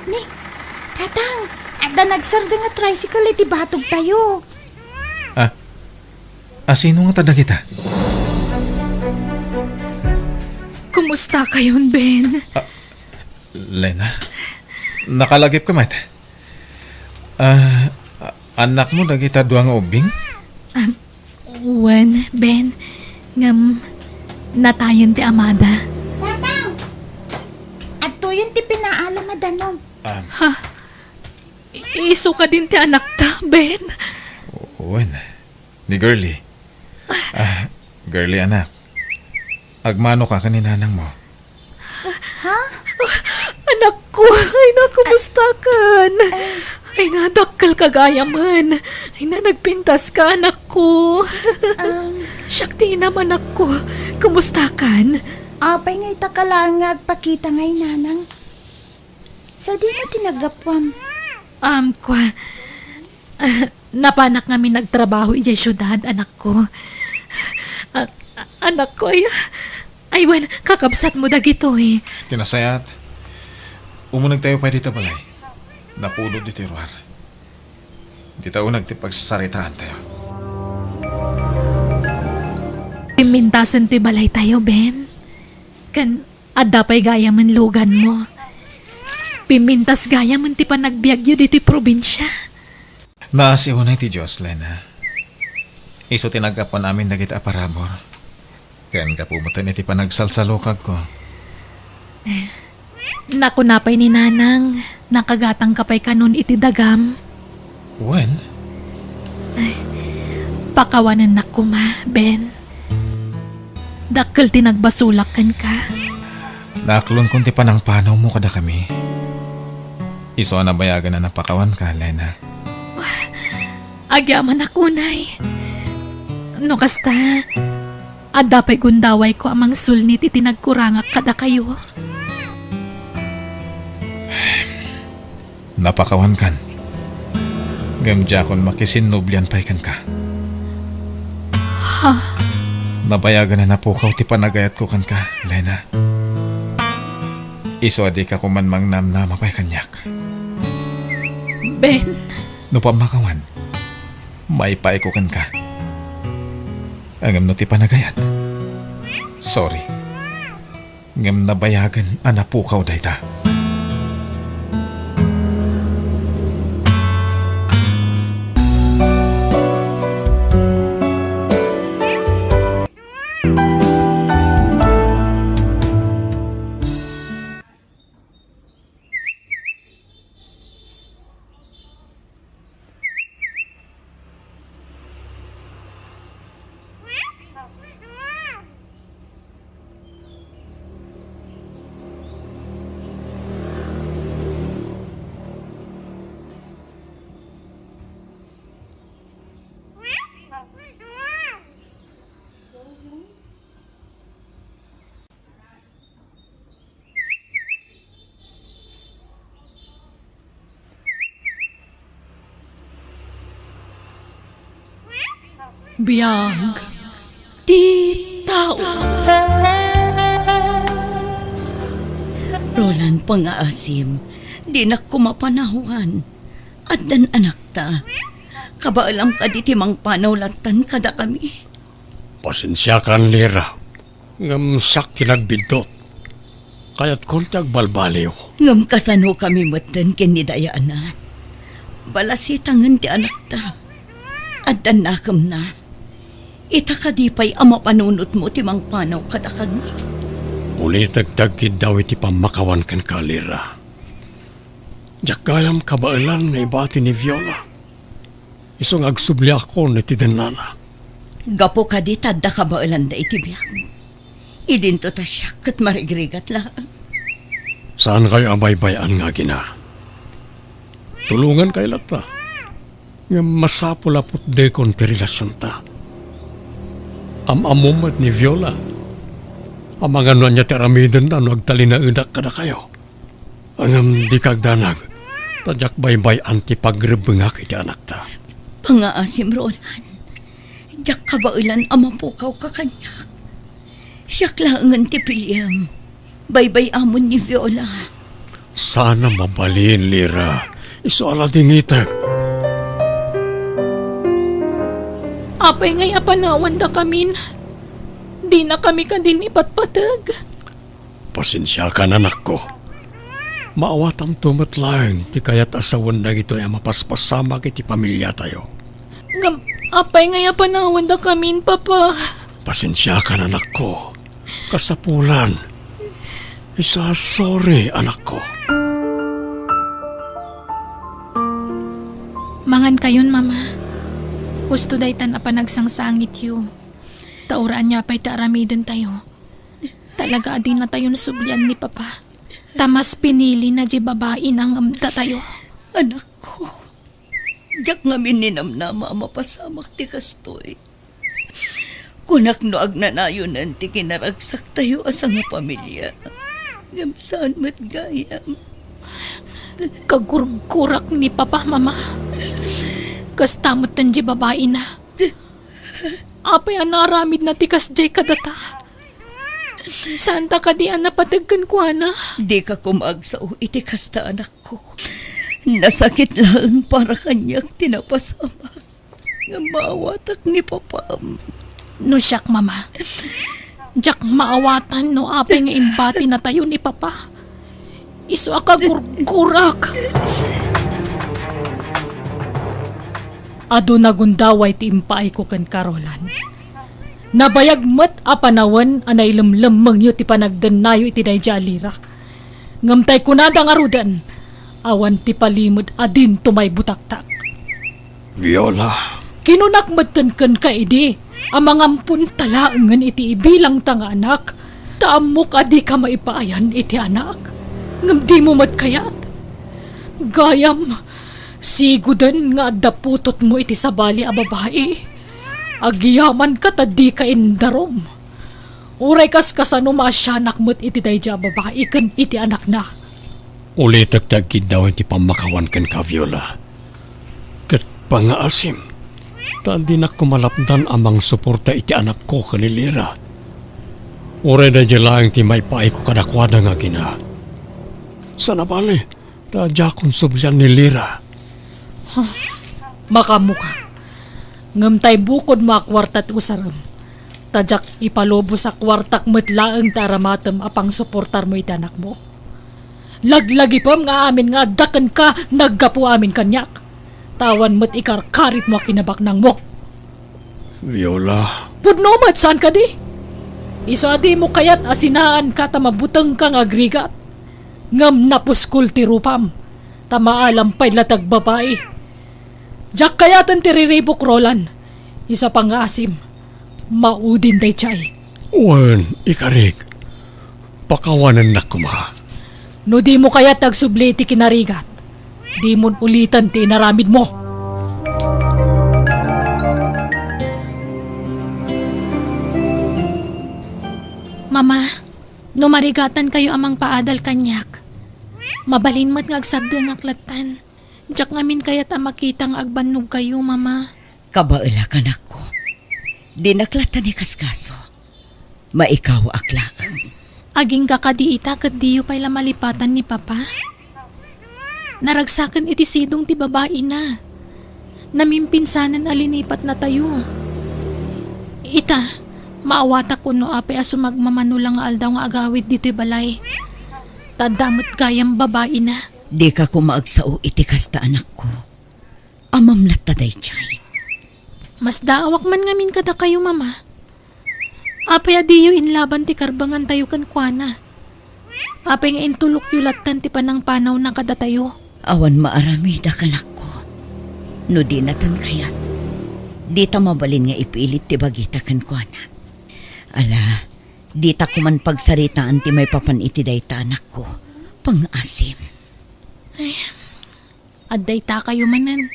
Ni, Tatang, adda nagsardeng a tricycle iti batogtayo. Ah, asino ngata dagita? Kumusta kayon, Ben? Ah, Lena, nakalagipka met? Ah, annakmo dagita dua nga ubbing? Ah, wen, Ben. Ngem, natayen ti amada. Tatang! Adtoyen ti pinaalam a danum. Ah, Ha? I-, isu kadin ti anakta, Ben? Wen. Ni Girlie. Ah, Girlie, anak. Agmanoka ken ni nanangmo. Ha? Anakko, ay, nakumustakan? Ay nga, dakkel ka gayamen. Ay na, nagpintas ka, anakko. Um, Siak ti inam, anakko. Kumusta kan? Apay nga ita ka laeng nga agpakita nga inanang? Sadino ti naggapuam? Um, kwa, ah, napanak ngamin agtrabaho idiay siudad, anakko. Ah, ah, anakko, ay, ay, wen, kakabsatmo dagitoy. Ti nasayaat, umunegtayo pay dita balay. Napudot ditoy ruar. Dita uneg ti pagsasaritaantayo. Pimmintasen ti balaytayo, Ben. Ken adda pay gayamen luganmo. Pimmintas gayamen ti panagbiagyo ditoy probinsia. Naasiw unay ti Dios, Lena. Isu ti naggapuan amin dagiti a parabur. Ken gapu metten iti panagsalsalukagko. Nakuna pay ni Nanang, nakagatangka pay kanon iti dagam. Wen? Ay, pakawanennak koma, Ben. Dakkel ti nagbasolak kenka. Naaklonkon ti panangpanawmo kadakami. Isu a nabayagen a napakawanka, Lena. Agyamanak unay. No kasta, adda pay gundawayko a mangsulnit iti nagkurangak kadakayo. Napakawankan. Ngem diakon makisinnublian pay kenka. Ha? Nabayagen a napukaw ti panagayatko kenka, Lena. Isu a dika koma mangnamnama pay kaniak. Ben. No pammakawan, maipayko kenka. Ngem no ti panagayat, sorry. Ngem nabayagen a napukaw dayta. Biag ti tao. Roland, pangaasim, dinak koma panawan. Addan anakta. Kabaelam kadi ti mangpanaw lattan kadakami. Pasensiakan, Lira. Ngem siak ti nagbiddut. Kayatkon ti agbalbaliw. Ngem kasanokami metten ken ni Diana? Balasitangen ti anakta. Addan nakemna. Ita kadi pay a mapanunotmo ti mangpanaw kadakami? Ulitek ti agkiddaw iti pammakawan kenka, Lira. Diak gayam kabaelan nga ibati ni Viola. Isu nga agsubliakon iti dennana. Gapu kadi ta adda kabaelanda iti biag. Idinto ta siak ket marigrigat laeng. Saankayo a baybay-an nga agina. Tulongankayo latta. Ngem masapul a putdekon ti relasionta. Am-ammom met ni Viola. Amangan no ania ti aramidenna no agtalinaedak kadakayo. Ngem dika agdanag, ta diak baybay-an ti pagrebbengak iti anakta. Pangaasim, Roland. Diak kabaelan a mapukawka kaniak. Siak laengen ti piliem. Baybay-amon ni Viola. Saan a mabalin, Lira. Isu a ladingitek. Apay ngay a panawandakamin? Dinakami kadin ipatpateg. Pasensiakan, anakko. Maawatamto met laeng ti kayat a sawen dagitoy a mapaspasamak iti pamiliatayo. Ngem, apay ngay a panawandakamin, Papa? Pasensiakan, anakko. Kasapulan. Isa, sorry, anakko. Mangankayon, Mama. Husto daytan a panagsangsaangityo. Ta uray ania pay ti aramidentayo, talaga a dinatayon sublian ni Papa. Ta mas pinilina diay babai ngem datayo. Anakko. Diak ngamin ninamnama a mapasamak ti kastoy. Kunak no agnanayonen ti kinaragsaktayo a sangapamilia. Ngem saan met gayam. Kagurgurak ni Papa, Mama. Kasta met ti babaina. Apay a naaramidna ti kasdiay kadata? Saanta kadi a napateg kenkuana? Dika koma agsao iti kasta, anakko. Nasakit laeng para kaniak ti napasamak. Ngem maawatak ni Papam. No siak, Mama, diak maawatan no apay nga imbatinatayo ni Papa. Isu a kagurgurak. Adu nagundaway ti impaayko kenka, Roland. Nabayag met a panawen a nailemlemmengyo ti panagdennayo iti daydiay a lira. Ngem tay kunada ngaruden, awan ti palimed a dinto maibutaktak. Viola. Kinunak metten kenka idi a mangamponta laengen iti ibilangta nga anak, ta ammok a dika maipaayan iti anak, ngem dimo met kayat. Gayam, sigoden nga adda putotmo iti sabali a babai. Agyamanka ta dika indarum. Uray kas kasano maasianak met iti daydiay a babai ken iti anakna. Ulitek ti agkiddaw iti pammakawan kenka, Viola. Ket pangngaasim, ta dinak koma lapdan a mangsuporta iti anakko ken ni Lira. Uray daydiay laeng ti maipaayko kadakuada nga agina. Saan a bale, ta diakon sublian ni Lira. Huh. Makaammoka. Ngem tay bukodmo a kuarta ti usarem, ta diak ipalubos a kuartak met laeng ti aramatem a pangsuportarmo iti anakmo. Laglagipem nga amin nga adda kenka naggapu amin kaniak, ta awan met ikarkaritmo a kinabaknangmo. Viola. Pudno met, saan kadi? Isu a dimo kayat a sinaanka ta mabutengka nga agrigat. Ngem napuskol ti rupam, ta maalam pay la ti agbabai. Diak kayaten ti riribuk, Roland. Isu a pangngaasim, maudin daydiay. Wen, ikarik, pakawanennak koma. No dimo kayat ti agsubli iti kinarigat, dimon uliten ti inaramidmo. Mama, no marigatankayo a mangpaadal kaniak, mabalin met nga agsardengak lattan. Diak ngamin kayat a makita nga agbannogkayo, Mama. Kabaelak, anakko. Dinak lattan ikaskaso. Maikawaak laeng. Agingga kadi ita ket diyo pay la malipatan ni Papa? Naragsaken iti sidong ti babaina. Namimpinsanen a linipatnatayo. Ita, maawatak no apay a sumagmamano la nga aldaw nga agawid ditoy balay. Ta adda met gayam babaina. Dika koma agsao iti kasta, anakko. Amam latta daydiay. Masdaawak man ngamin kadakayo, Mama. Apay a diyo inlaban ti karbangantayo kenkuana? Apay nga intulokyo lattan ti panangpanawna kadatayo? Awan maaramidak, anakko. No dinaton kayat, dita mabalin nga ipilit ti bagita kenkuana. Ala, dita koman pagsaritaan ti maipapan iti dayta, anakko. Pangngaasim. Ay, adda itakayo manen.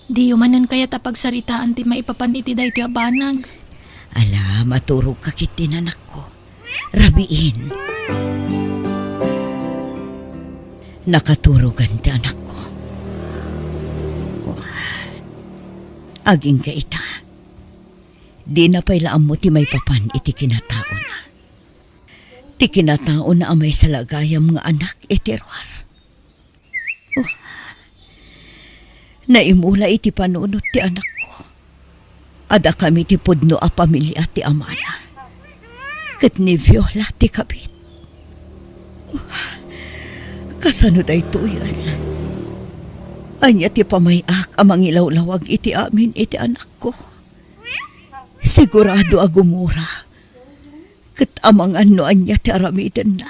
Diyo manen kayat a pagsaritaan ti maipapan iti daytoy a banag. Ala, maturogka ketdin, anakko. Rabiin. Nakaturogan ti anakko. Agingga ita. Dina pay la ammo ti maipapan iti kinataona. Ti kinataona a maysa la gayam nga anak iti ruar. Oh. Naimula iti panunot ti anakko. Adda kami ti pudno a pamilia ti amana. Ket ni Viola ti kabit. Oh. Kasano daytoyen? Ania ti pamay-ak a mangilawlawag iti amin iti anakko? Sigurado a gumura. Ket amangan no ania ti aramidenna.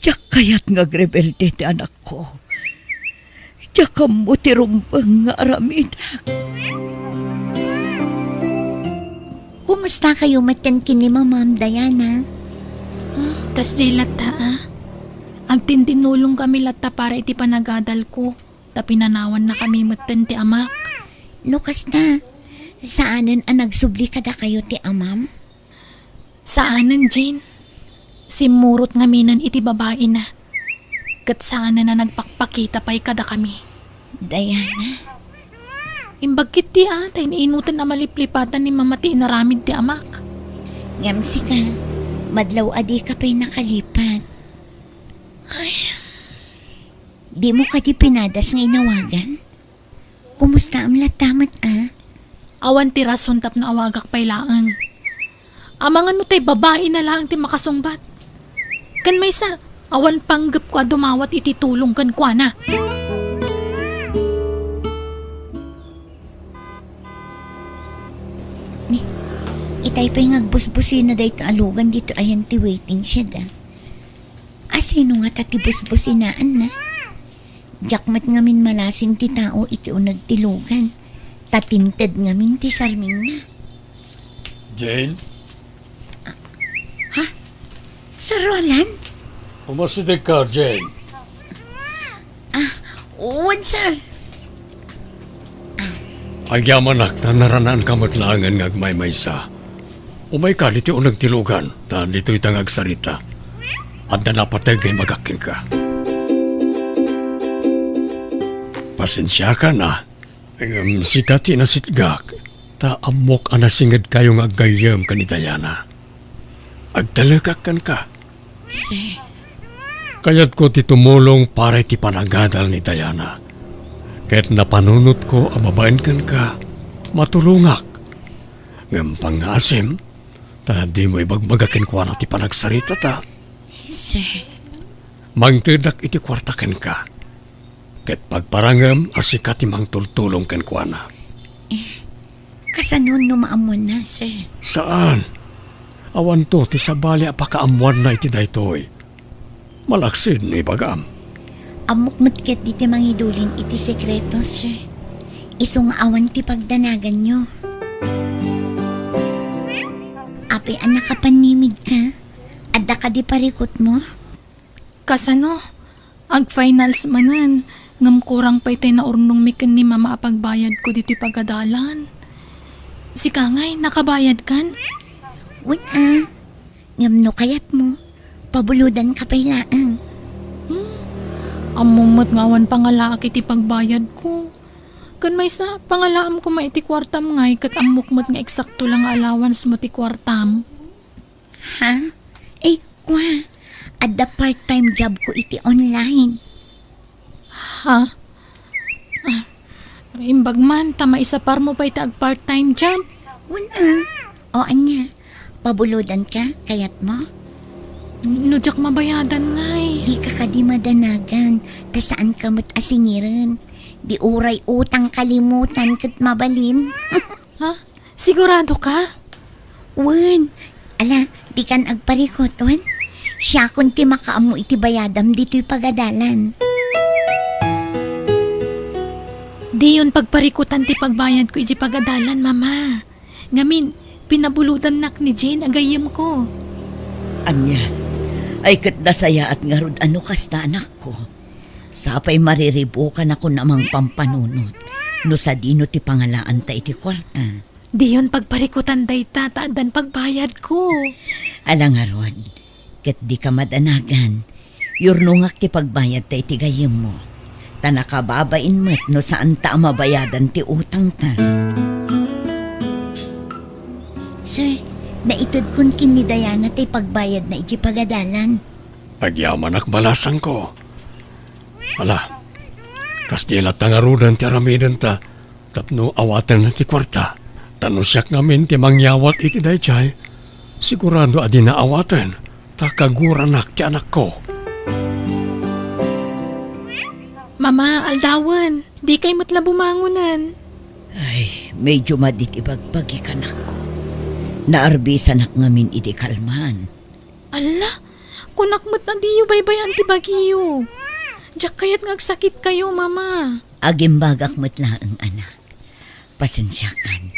Diak kayat nga agrebelde ti anakko. Diak ammo ti rumbeng nga aramidak. Kumustakayo metten ken ni Mamam, Diana? Hmm, kasdi latta, a. Agtindinulongkami latta para iti panagadalko. ta pinanawannakami metten ti amak. No kasta, saanen a nagsubli kadakayo ti amam? Saanen, Jane. Simmurot ngaminen iti babaina. Ket saanen a nagpakpakita pay kadakami. Diana. Imbag ketdi a, ta ininutan a maliplipatan ni Mama ti inaramid ti amak. Ngem sika, madlaw a dika pay nakalipat. Ay. Dimo kadi pinadas nga inawagan? Kumustaam latta met a? Awan ti rason tapno awagak pay laeng. Amangan no tay babaina laeng ti makasungbat. Ken maysa, awan panggepko a dumawat iti tulong kenkuana. Ni, itay pay nga agbusbusina daytoy a lugan ditoy ayan ti waiting shed a. Asino ngata ti busbusinaanna? Diak met ngamin malasin ti tao iti uneg ti lugan, ta tinted ngamin ti sarmingna. Jane? Ha? Sir Roland? Umasidegka, Jane. Ah, wen, sir. Agyamanak ta naranaanka met laengen nga agmaymaysa. Umayka ditoy uneg ti lugan, ta ditoyta nga agsarita. Adda napateg nga ibagak kenka. Pasensiakan a, ngem sika ti nasitgak, ta ammok a nasingedkayo nga aggayyem ken ni Diana. Agtalekak kenka. Sir. Kayatko ti tumulong para iti panagadal ni Diana. Ket napanunotko a babaen kenka, matulongak. Ngem pangngaasim, ta dimo ibagbaga kenkuana ti panagsaritata. Sir. Mangtedak iti kuarta kenka. Ket pagparangem a sika ti mangtultulong kenkuana. Eh, kasano no maammoanna, sir? Saan. Awanto ti sabali a pakaammoanna iti daytoy. Malaksid no ibagam. Ammok met ketdi ti mangidulin iti sekreto, sir. Isu nga awan ti pagdanaganyo. Apay a nakapannimidka? Adda kadi parikutmo? Kasano? Ag-finals manen, ngem kurang pay tay naurnongmi ken ni Mama a pagbayadko ditoy pagadalan. Sika ngay, nakabayadkan? Wen a. Ngem no kayatmo, pabulodanka pay laeng. Hmm. Ammom met nga awan pangalaak iti pagbayadko. Ken maysa, pangalaam koma iti kuartam ngay ket ammok met nga eksakto la nga allowance mo ti kuartam. Ha? Ay, kua, adda part-time job ko iti online. Ha? Ah, imbag man, ta maisapar mo pay ta ag-part-time job? Wen a. O, ania? Pabulodanka, kayatmo? No diak mabayadan ngay. Dika kadi madanagan, ta saanka met a singiren. Di uray utang kalimutan ket mabalin. Ha? Sigurado ka? Wen. Ala, dikan agparikut, wen? Siakon ti makaammo iti bayadam ditoy pagadalan. Diyon pagparikutan ti pagbayadko iti pagadalan, Mama. Ngamin, pinabulodannak ni Jane a gayyemko. Ania? Ay, ket nasayaat ngarud a no kasta, anakko. Sapay mariribukan a kunam a mangpampanunot no sadino ti pangalaanta iti kuarta. Diyon pagparikutan dayta ta addan pagbayadko. Ala ngarud, ket dika madanagan. Yurnongak ti pagbayadta iti gayyemmo, ta nakababain met no saanta a mabayadan ti utangta. Sir, naitedkon ken ni Diana ti pagbayadna iti pagadalan. Agyamanak, balasangko. Ala, kasdiay latta ngaruden ti aramidenta tapno awatenna ti kuarta. Ta no siak ngamin ti mangyawat iti daydiay, sigurado a dina awaten, ta kaguranak ti anakko. Mama, aldawen, dikay met la bumangonen. Ay, medyo madit ibagbagik, anakko. Naarbisanak ngamin idi kalman. Alla, kunak met a diyo baybay-an ti bagiyo. Diak kayat nga agsakitkayo, Mama. Agimbagak met laeng, anak. Pasensiakan.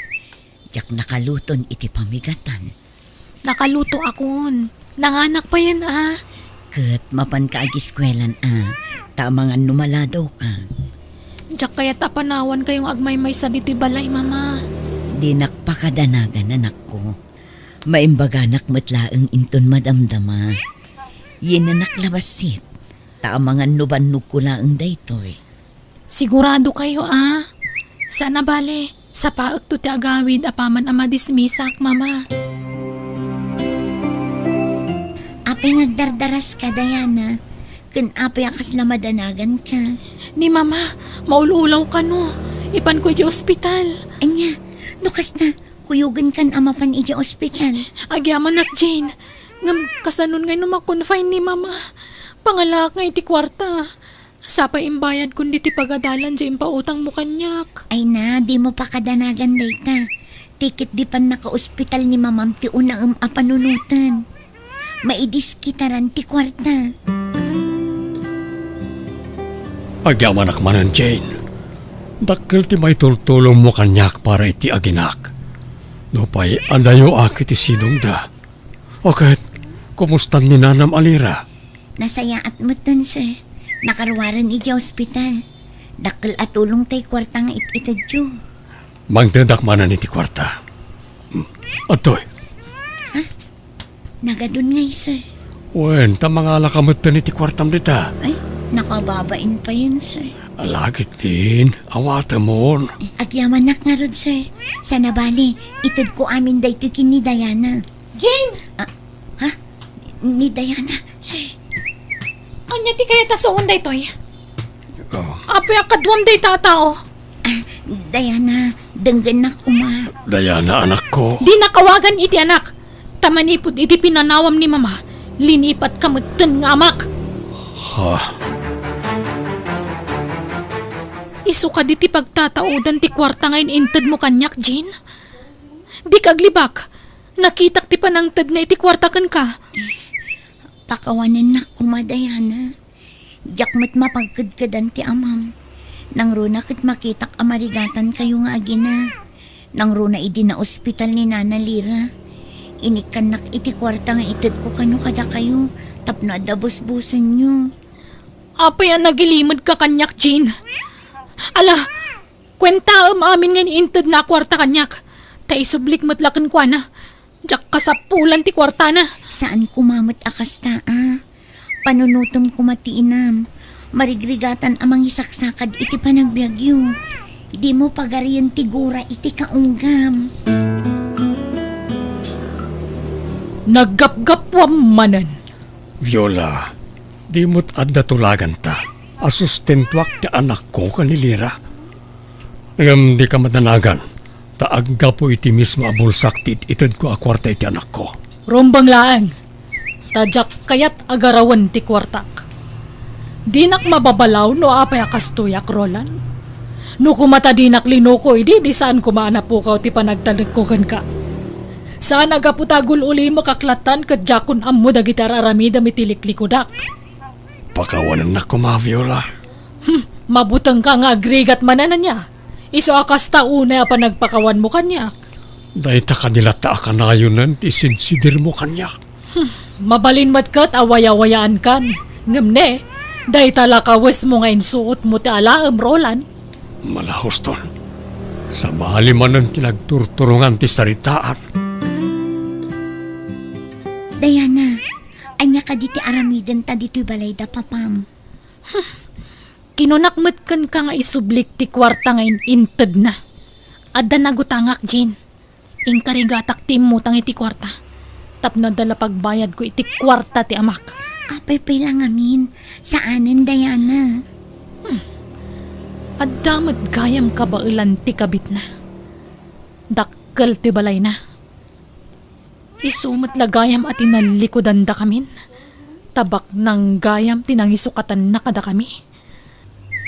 Diak nakaluton iti pamigatan. Nakalutoakon. Nanganak payen a. Ket mapanka agiskuelan a, ta amangan no maladawka. Diak kayat a panawankayo nga agmaymaysa ditoy balay, Mama. Dinak pakadanagan, anakko. Maimbaganak met laeng inton madamdama. Yinanak la bassit, ta amangan no bannogko laeng daytoy. Siguradokayo, a? Saan a bale, sapaekto ti agawid apaman a madismisak, Mama. Apay nga agdardaraska, Diana? Ken apay a kasla madanaganka? Ni Mama, maul-ulaw kano. Ipanko idiay ospital. Ania, no kasta, kuyogenkan a mapan idiay ospital. Agyamanak, Jane. Ngem kasano ngay no ma-confine ni Mama? Pangalaak ngay ti kuarta. Sapay imbayadkon ditoy pagadalan diay impautangmo kaniak. Ay na, dimo pakadanagan dayta. Ti ket di pannakaospital ni Mamam ti unaem a panunoten. Maidiskitaran ti kuarta. Agyamanak manen, Jane. Dakkel ti maitultulongmo kaniak para iti aginak. Nupay adayoak iti sidongda. O ket, kumustan ni nanam a Lira? Nasayaat metten, sir. Nakaruaren idiay ospital. Dakkel a tulong tay kuarta nga it-itedyo. Mangtedak manen iti kuarta. Hmm. Adtoy. Ha? Nagadun ngay, sir. Wen, ta mangalaka metten iti kuartam dita. Ay, nakababain payen, sir. Alagit din, awatemon. Eh, agyamanak ngarud, sir. Saan a bale, itedko amin daytoy ken ni Diana. Jane! Ah, ha? Ni Diana, sir. Ania ti kayat a sawen daytoy? Oh. Apay a kaduam dayta a tao? Ah, Diana, denggennak koma. Diana, anakko. Dinak awagan iti anak. Ta manipud iti pinanawam ni Mama, linipatka metten nga amak. Ha? Isu kadi ti pagtataodan ti kuarta nga in-intedmo kaniak, Jane? Dika aglibak. Nakitak ti panangtedna iti kuarta kenka. Pakawanennak koma, Diana. Diak met mapagkedkedan ti amam. Nangruna ket makitak a marigatankayo nga agina. Nangruna idi naospital ni Nana Lira, inikkannak iti kuarta nga itedko kano kadakayo tapno adda busbusenyo. Apay a nagilimedka kaniak, Jane? Ala, kuentaem amin nga intedna a kuarta kaniak, ta isublik met la kenkuana. Diak kasapulan ti kuartana. Saan koma met a kasta, a. Panunotem koma ti inam. Marigrigatan a mangisaksakad iti panagbiagyo. Dimo pagarien ti gura iti kaunggam. Naggapgapuam manen. Viola, di met adda tulaganta a sustentuak ti anakko ken ni Lira. Ngem dika madanagan, ta aggapu iti mismo a bulsak ti it-itedko a kuarta iti anakko. Rumbeng laeng, ta diak kayat a garawen ti kuartak. Dinak mababalaw no apay a kastoyak, Roland. No koma ta dinak linuko idi, di saan koma a napukaw ti panagtalekko kenka. Saan a gapu ta agul-ulimek ak lattan ket diakon ammo dagiti ar-aramidem iti liklikudak. Pakawanennak koma, Viola. Hmm, mabutengka nga agrigat manen, ania? Isu a kasta unay a panagpakawanmo kaniak. Dayta kadi latta a kanayonen ti sidsidirmo kaniak. Hmm, mabalin met ket a wayawayaankan. Ngem ne, dayta la kawesmo nga insuotmo ti alaem, Roland. Malahuston. Sabali manen ti nagturturongan ti saritaan. Diana, ania kadi ti aramidenta ditoy balay da papam? Kinunak met kenka nga isublik ti kuarta nga in-intedna. Adda nagutangak, Jane. Inkarigatak ti immutang iti kuarta. Tapno adda la pagbayadko iti kuarta ti amak. Apay pay la ngamin? Saanen, Diana. Hmm. Adda met gayam kabaelan ti kabitna. Dakkel ti balayna. Isu met la gayam a tinallikudandakamin. Ta baknang gayam ti nangisukatanna kadakami.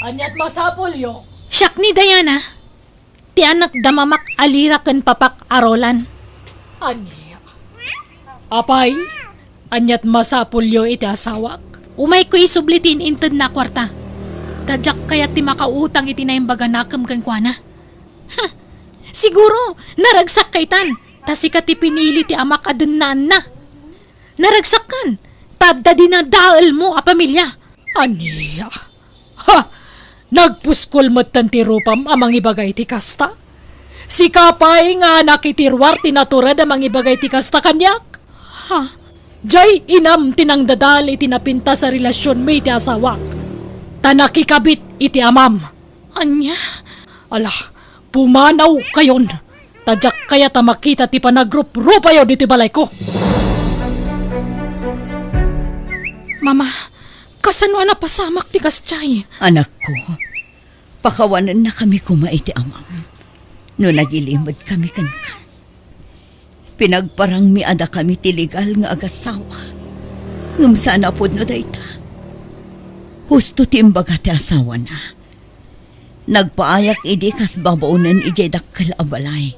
Aniat masapulyo? Siak ni Diana, ti anak da mamak a Lira ken papak a Roland. Ania? Apay, aniat masapulyo iti asawak? Umayko isubli ti in-intedna a kuarta. Ta diak kayat ti makautang iti naimbaganakem kenkuana. Huh! Siguro, naragsakka itan, ta sika ti pinili ti amak a dennaanna. Naragsakkan, ta adda dinadaelmo a pamilia. Ania? Ha! Nagpuskol metten ti rupam a mangibaga iti kasta? Sika pay nga anak iti ruar ti natured a mangibaga iti kasta kaniak? Ha? Jay inam ti nangdadal iti napintas a relasionmi iti asawak. Ta nakikabit iti amam. Ania? Ala, pumanawkayon. Ta diak kayat a makita ti panagruprupayo ditoy balayko. Mama, kasano a napasamak ti kasjay? Anakko, pakawanennakami koma iti amam no nagilimedkami kenka. Pinagparangmi a dakami ti legal nga agasawa, ngem saan a pudno dayta. Husto ti imbaga ti asawana. Nagpaayak idi kas babaonen idiay dakkel a balay,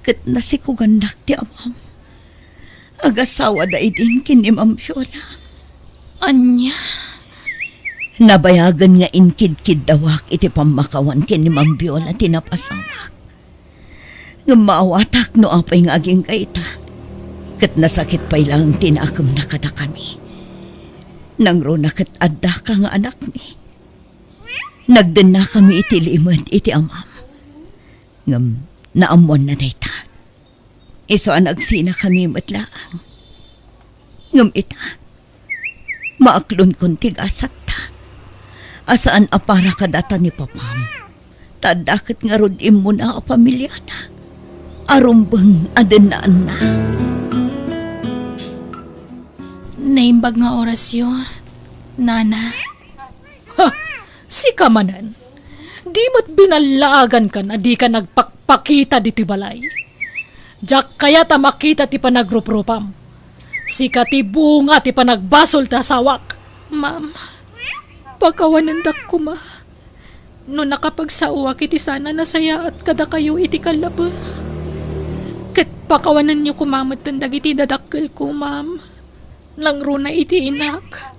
ket nasikugannak ti amam. Agasawada idin ken ni Ma'am Viola. Ania? Nabayagen nga inkidkiddawak iti pammakawan ken ni Ma'am Viola ti napasamak. Ngem maawatak no apay nga agingga ita. Ket nasakit pay laeng ti naakemna kadakami. Nangruna ket addaka nga anakmi. Nagdennakami iti limed iti amam. Ngem naammoanna dayta. Isu a nagsinakami met laeng. Ngem ita, maaklonkon ti gasatta a saan a para kadata ni papam. Ta adda ket ngarud immuna a pamiliana a rumbeng a dennaanna. Naimbag nga orasyo, Nana. Ha! Sika manen. Di met binallaagankan a dika nagpakpakita ditoy balay. Diak kayat a makita ti panagruprupam. Sika ti bunga ti panagbasol ti asawak. Ma'am, pakawanendak koma no nakapagsaoak iti saan a nasayaat kadakayo iti kallabes. Ket pakawanenyo koma metten dagiti dadakkelko, ma'am. Nangruna iti inak.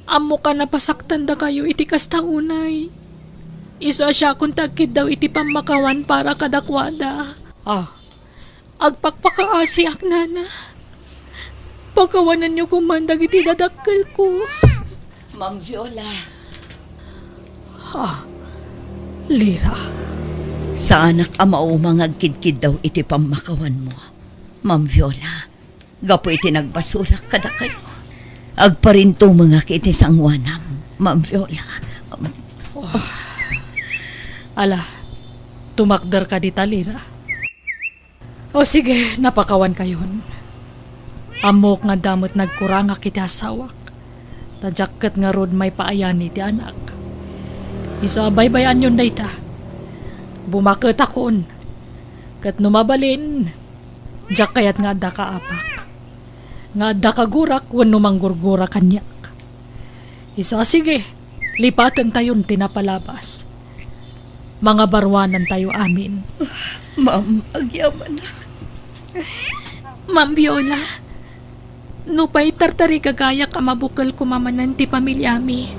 Ammok a napasaktandakayo iti kasta unay. Isu a siakon ti agkiddaw iti pammakawan para kadakuada. Ah. Agpakpakaasiak, Nana. Pakawanenyo koman dagiti dadakkelko. Ma'am Viola. Ah, Lira. Saanak a mauma nga agkidkiddaw iti pammakawanmo, Ma'am Viola. Gapu iti nagbasolak kadakayo, agparintumengak iti sangoanam, Ma'am Viola. Ala, tumakderka dita, Lira. O sige, napakawankayon. Ammok nga adda met nagkurangak iti asawak. Ta diak ket ngarud maipaayani ti anak. Isu a baybay-anyon dayta. Bumaketakon. Ket no mabalin, diak kayat nga adda kaapak. Nga adda kagurak wenno manggurgura kaniak. Isu a sige, lipatentayon ti napalabas. Mangabaruanantayo amin. Ma'am, agyamanak. Ma'am Viola, nupay tartarigagayak a mabukel koma manen ti pamiliami,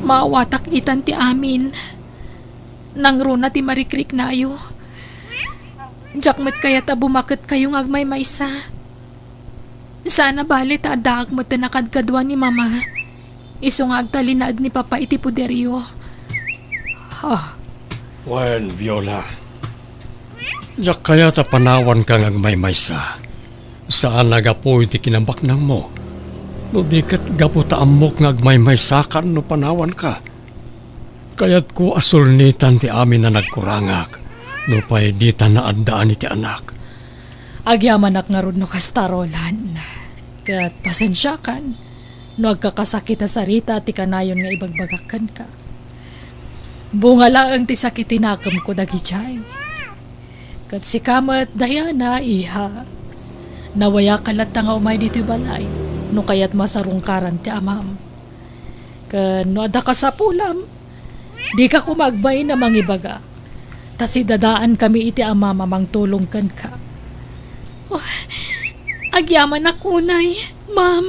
maawatak itan ti amin. Nangruna ti marikriknayo. Diak met kayat a bumaketkayo nga agmaymaysa. Saan a bale ta addaak met ti nakadkadua ni Mama. Isu nga agtalinaed ni Papa iti poderyo. Ah. Wen, Viola, diak kayat a panawanka nga agmaymaysa. Saan a gapu iti kinabaknangmo. No di ket gapu ta ammok nga agmaymaysakan no panawanka. Kayatko a sulnitan ti amin a nagkurangak, nupay dita naaddaan iti anak. Agyamanak ngarud no kasta, Roland. Ket pasensiakan no agkakasakit a sarita ti kanayon nga ibagbagak kenka. Bunga laeng ti sakit ti nakemko dagidiay. Ket sika met, Diana, iha. Nawayak latta nga umay ditoy balay no kayatmo a sarungkaran ti amam. Ken no adda kasapulam, dika koma agbain a mangibaga, ta sidadaankami iti amam a mangtulong kenka. Oh, agyamanak unay, ma'am.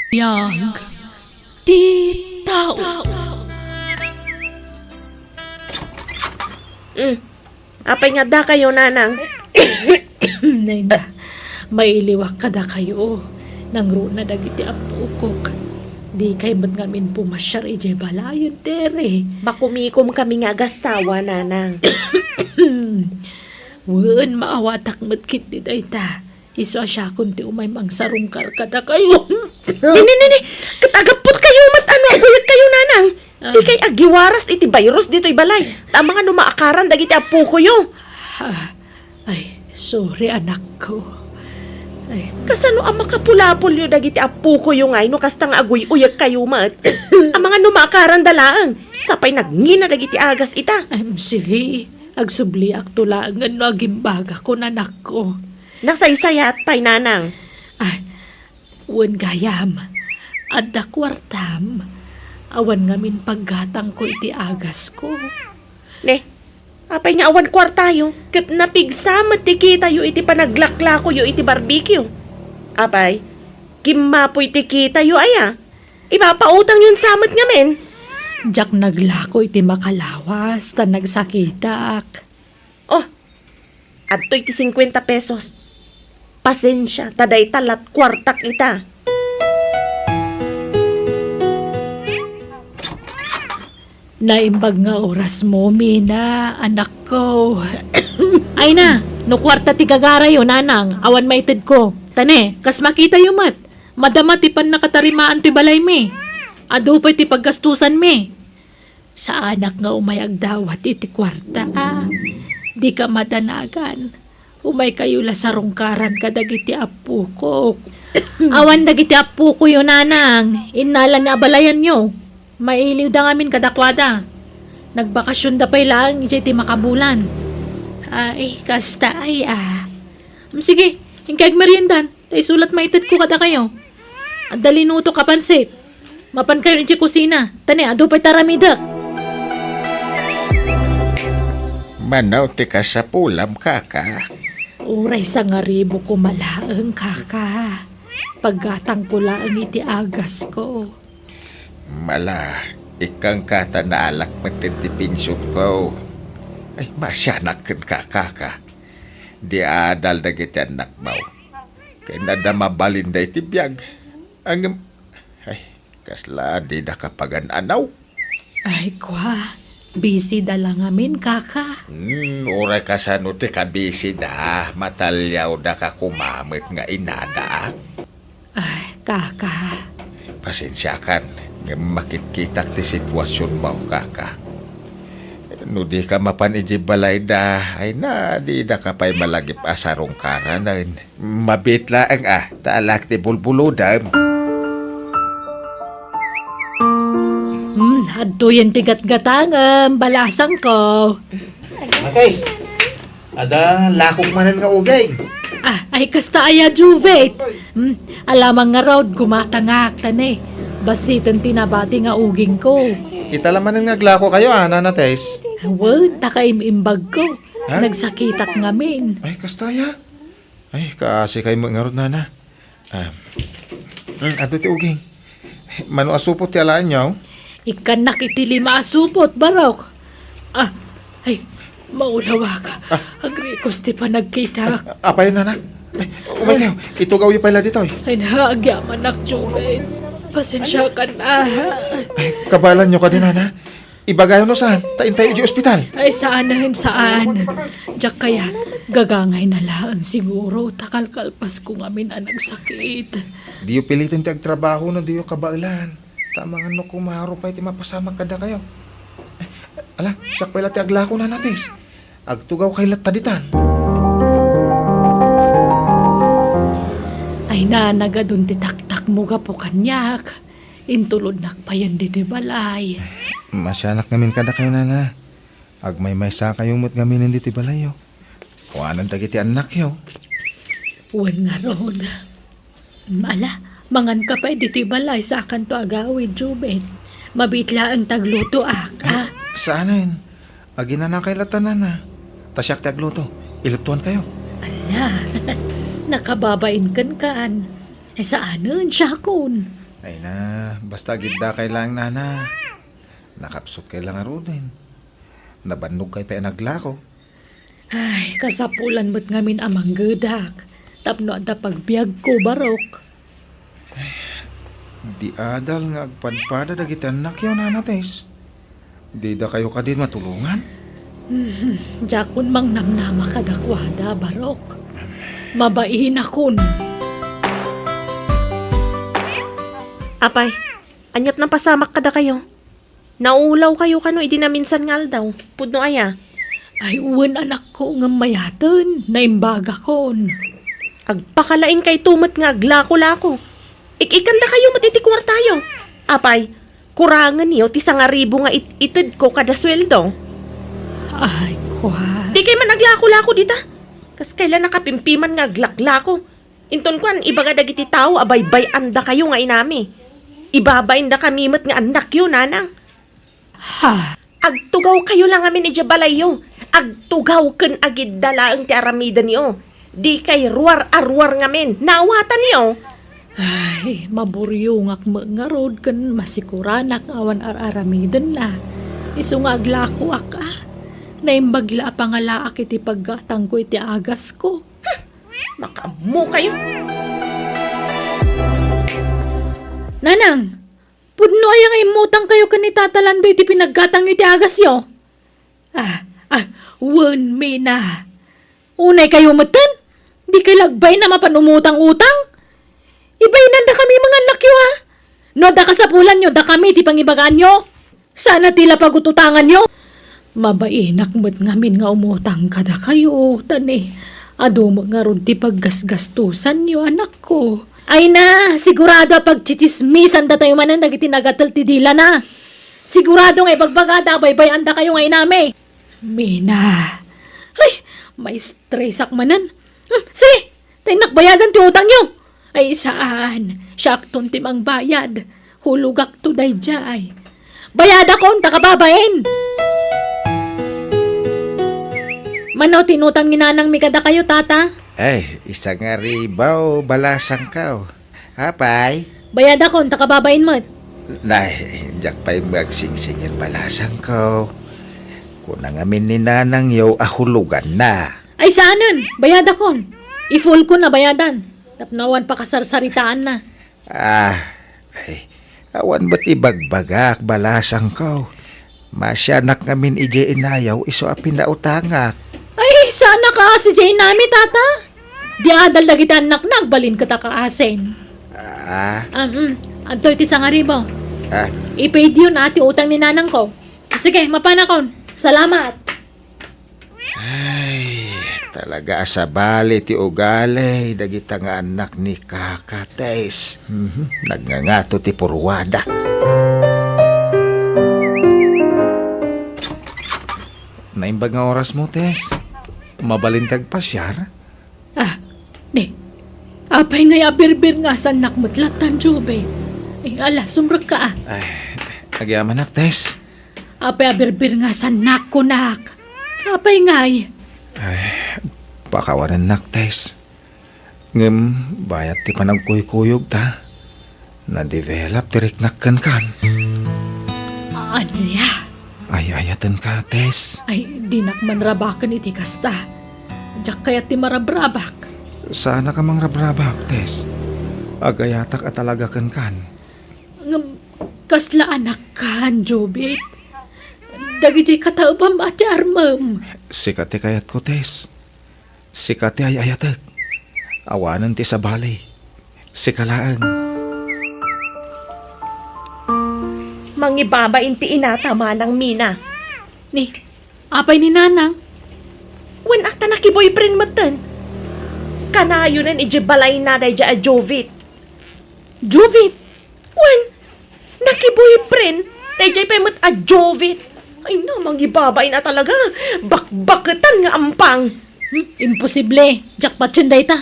Biag ti tao. Mm. Apay nga adda kayo, nanang? Nayna, mailiwak kada kayo. Nangruna dagiti apukok. Di kay met ngamin pumasiar idiay balayen, Tere. Makumikom kami nga agasawa, nanang. Wen, maawatak met ketdi dayta. Isu a siakon ti umay mangsarungkar kadakayo. Nini, nini, ket agappot kayo met ano, aguyag kayo, nanang. Ah. Di kay agiwaras iti virus ditoy balay. Tama nga no maakaran dagiti apukoyo. Ah, ay, sorry, anakko. Ay. Kasano a makapulapolyo dagiti apukoyo ngay no kasta nga aguy-uyag kayo met? Amangan no maakaran da laeng. Sapay nagngina dagiti agas ita. Em, sige. Agsubliak to laeng no agimbagakon, anakko. Nasaysayat pay, nanang. Ay, wen gayam, adda kuartam. Awan ngamin paggatangko iti agasko. Ne, apay nga awan kuartayo, ket napigsa met ti kitayo iti panaglaklakoyo iti barbecue. Apay, kimmapoy ti kitayo aya? Ipapautangyon sa met ngamin. Diak naglako iti makalawas, ta nagsakitak. Oh, adtoy ti singkuenta pesos. Pasensia, ta dayta lat kuartak ita. Naimbag nga orasmo, Mina, anakko. Ay na, no kuarta ti gagarayo, nanang, awan maitedko. Ta ne, kas makitayo met, madama ti pannakatarimaan ti balaymi. Adu pay ti paggastusanmi. Saanak nga umay agdawat iti kuarta, a. Dika madanagan. Umay kayo la sarungkaran kadagiti appokok. Awan dagiti appokoyo, nanang. Innala ni abalayanyo. Mailiwda ngamin kadakuada. Nagbakasionda pay laeng idiay ti makabulan. Ay, kasta ay, a. Mm, sige, inkay agmeriendan. Ta isu lat maitedko kadakayo. Adda linutok a pansit. Mapankayo idiay kusina. Ta ne, adu pay ti aramidek. Mano ti kasapulam, kaka? Uray sangaribo koma laeng, kaka. Paggatangko laeng iti agasko. Mala, ikkanka ta naalak met ti pensionko. Ay, maasianak kenka, kaka. Di adal dagiti annakmo. Ken adda mabalinda iti biag. Ngem, ay, kasla dida kapagan-anaw. Ay, kua, busy da la ngamin, kaka. Hmm, uray kasano ti kabisi da, mataliawda ka koma met nga inada, a. Ay, kaka. Pasensiakan, ngem makitkitak ti situasionmo, kaka. No dika mapan idiay balayda, ay na, didaka pay malagip a sarungkaran. Mabiit laeng, a, ta alaek ti bulbulodem. Hmm, adtoyen ti gatgatangem, balasangko. Mates, adda lakok manen nga uging. A, ay kasta aya, Juvet. Hmm, alamang ngarud, gumatangak, ta ne, bassiten ti nabati nga ugingko. Ita la manen nga aglakokayo, a, Nana Tess? Wen, ta kaim-imbagko. Ha? Nagsakitak ngamin. Ay, kasta aya? Ay, kaasikay met ngarud, nana. A. Hmm, adda ti uging. Mano a supot ti alaenyo? Ikkannak iti lima a supot, barok. A, ay, maulawak. A. Agrikos ti panagkitak. Apay, nana? Ay, umaykayo. Itugawyo pay la ditoy. Ay, na, agyamanak, Joven. Pasensiakan, a. Ay, kabaelanyo kadi, nana? Ibagayo no saan, ta intayo idiay ospital. Ay, saanen, saan. Diak kayat, gagangay na laeng siguro, ta kalkalpasko ngamin a nagsakit. Diyo piliten ti agtrabaho no diyo kabaelan. Ta amangan no kumaro pay ti mapasamak kadakayo. Ay, ala, siak pay la ti aglako, Nana Tess. Agtugawkay latta ditan. Ay, nanagadon ti taktakmo gapu kaniak. Intulodnak payen ditoy balay. Maasianak ngamin kadakayo, nana. Agmaymaysakayo met ngaminen ditoy balayyo. Kuanen dagiti annakyo. Wen ngarud. Ala, manganka pay ditoy balay, saakanto agawid, Jubed. Mabiit laeng ti aglutoak, a. Saanen. Aginanakay latta, nana. Ta siak ti agluto. Iluttuankayo. Ala, nakababain kenkan. Ay, saanen, siakon. Ay na, basta agiddakay laeng, nana. Nakapsutkay la ngaruden. Nabannogkay pay a naglako. Ay, kasapulan met ngamin a manggedak tapno adda pagbiagko, Barok. Di adal nga agpadpada dagiti annakyo, Nana Tess. Didakayo kadi matulongan? Hmm, diakon mangnamnama kadakuada, Barok. Mabainakon. Apay, ania't napasamak kadakayo? Naulawkayo kano idi naminsan nga aldaw? Pudno aya? Ay, wen, anakko, ngem mayaten, naimbagakon. Agpakalaingkayto met nga aglako-lako. Ik-ikkandakayo met iti kuartayo. Apay, kurangenyo ti sangaribu nga it-itedko kada sueldo. Ay, kua. Dikay man aglako-lako dita. Kas kayla nakapimpiman nga aglaklako. Inton kuan, ibaga dagiti tao a baybay-andakayo nga inami. Ibabaindakami met nga annakyo, nanang. Ha? Agtugawkayo la ngamin idiay balayyo. Agtugaw ken agidda laeng ti aramidenyo. Dikay ruar a ruar ngamin. Naawatanyo? Ay, maburyongak met ngarud ken masikuranak nga awan ar-aramidenna. Isu nga aglakoak, a. Naimbag la a pangalaak iti paggatangko iti agasko. Makaammokayo. Nanang, pudno aya nga immutangkayo ken ni Tata Lando iti pinaggatangyo iti agasyo? Ah, ah, wen, Mina. Unaykayo metten? Dikay la agbain a mapan umutang-utang? Ibainandakami nga annakyo, a. No adda kasapulanyo, dakami ti pangibagaanyo. Saan a ti la pagut-utanganyo? Mabainak met ngamin nga umutang kadakayo, ta ni, adu met ngarud ti paggasgastosanyo, anakko. Ay na, sigurado a pagtsitsismisandatayo manen dagiti nagatel ti dilana. Sigurado nga ibagbagada a baybay-andakayo nga inami. Mina. Ay, maistresak manen. Hmm, sige, ta innak bayadan ti utangyo. Ay, saan? Siakton ti mangbayad. Hulogakto daydiay. Bayadakon ta kababain! Mano ti inutang ni nanangmi kadakayo, tata? Ay, isangaribu, balasangko. Apay? Bayadakon ta kababain met. Nay, diak pay agsingsingir, balasangko. Kuna ngamin ni nanangyo a huloganna. Ay, saanen, bayadakon. I-full ko na bayadan. Tapno awan pakasarsaritaanna. Ah, ay, awan met ibagbagak, balasangko. Masianak ngamin idiay inayo isu a pinautangak. Ay, saan a kaasi diay inami, tata? Di adal dagiti annakna agbalin ket a kaasin. Ah. Um, mm, adtoy ti sangaribu. Ah. I-paid yo na ti utang ni nanangko. Sige, mapanakon. Salamat. Ay, talaga a sabali ti ugali dagita nga annak ni Kaka, Tess. Mhm, nagngangato ti purwada. Naimbag nga orasmo, Tess. Mabalin ti agpasiar? Ah, ni, apay ngay a birbir nga asannak met lattan, Jobe? Eh, ala, sumrekka, a. Ay, agyamanak, Tess. Apay a birbir nga asannak, kunak? Apay ngay? Ay, pakawanennak, Tess. Ngem bayat ti panagkuykuyogta, na-develop ti riknak kenkan. Ania? Ay-ayatenka, Tess. Ay, dinak man rabaken iti kasta. Diak kayat ti marabrabak. Saanak a mangrabrabak, Tess. Agayatak a talaga kenkan. Ngem, kasla anakkan, Jubit. Dagidiay kataebam a ti armem. Sika ti kayatko, Tess. Sika ti ay-ayatek. Awanen ti sabali. Sika laeng. Mangibabain ti inata, Manang Mina. Ni, apay ni Nanang? Wen, a ta nakiboyfriend metten. Kanayonen idiay balayna daydiay a Jovit. Jovit? Wen, nakiboyfriend. Daydiay pay met a Jovit. Ay na, mangibabain a talaga. Bakbaketan nga ampang. Hmm, imposible. Diak patien dayta.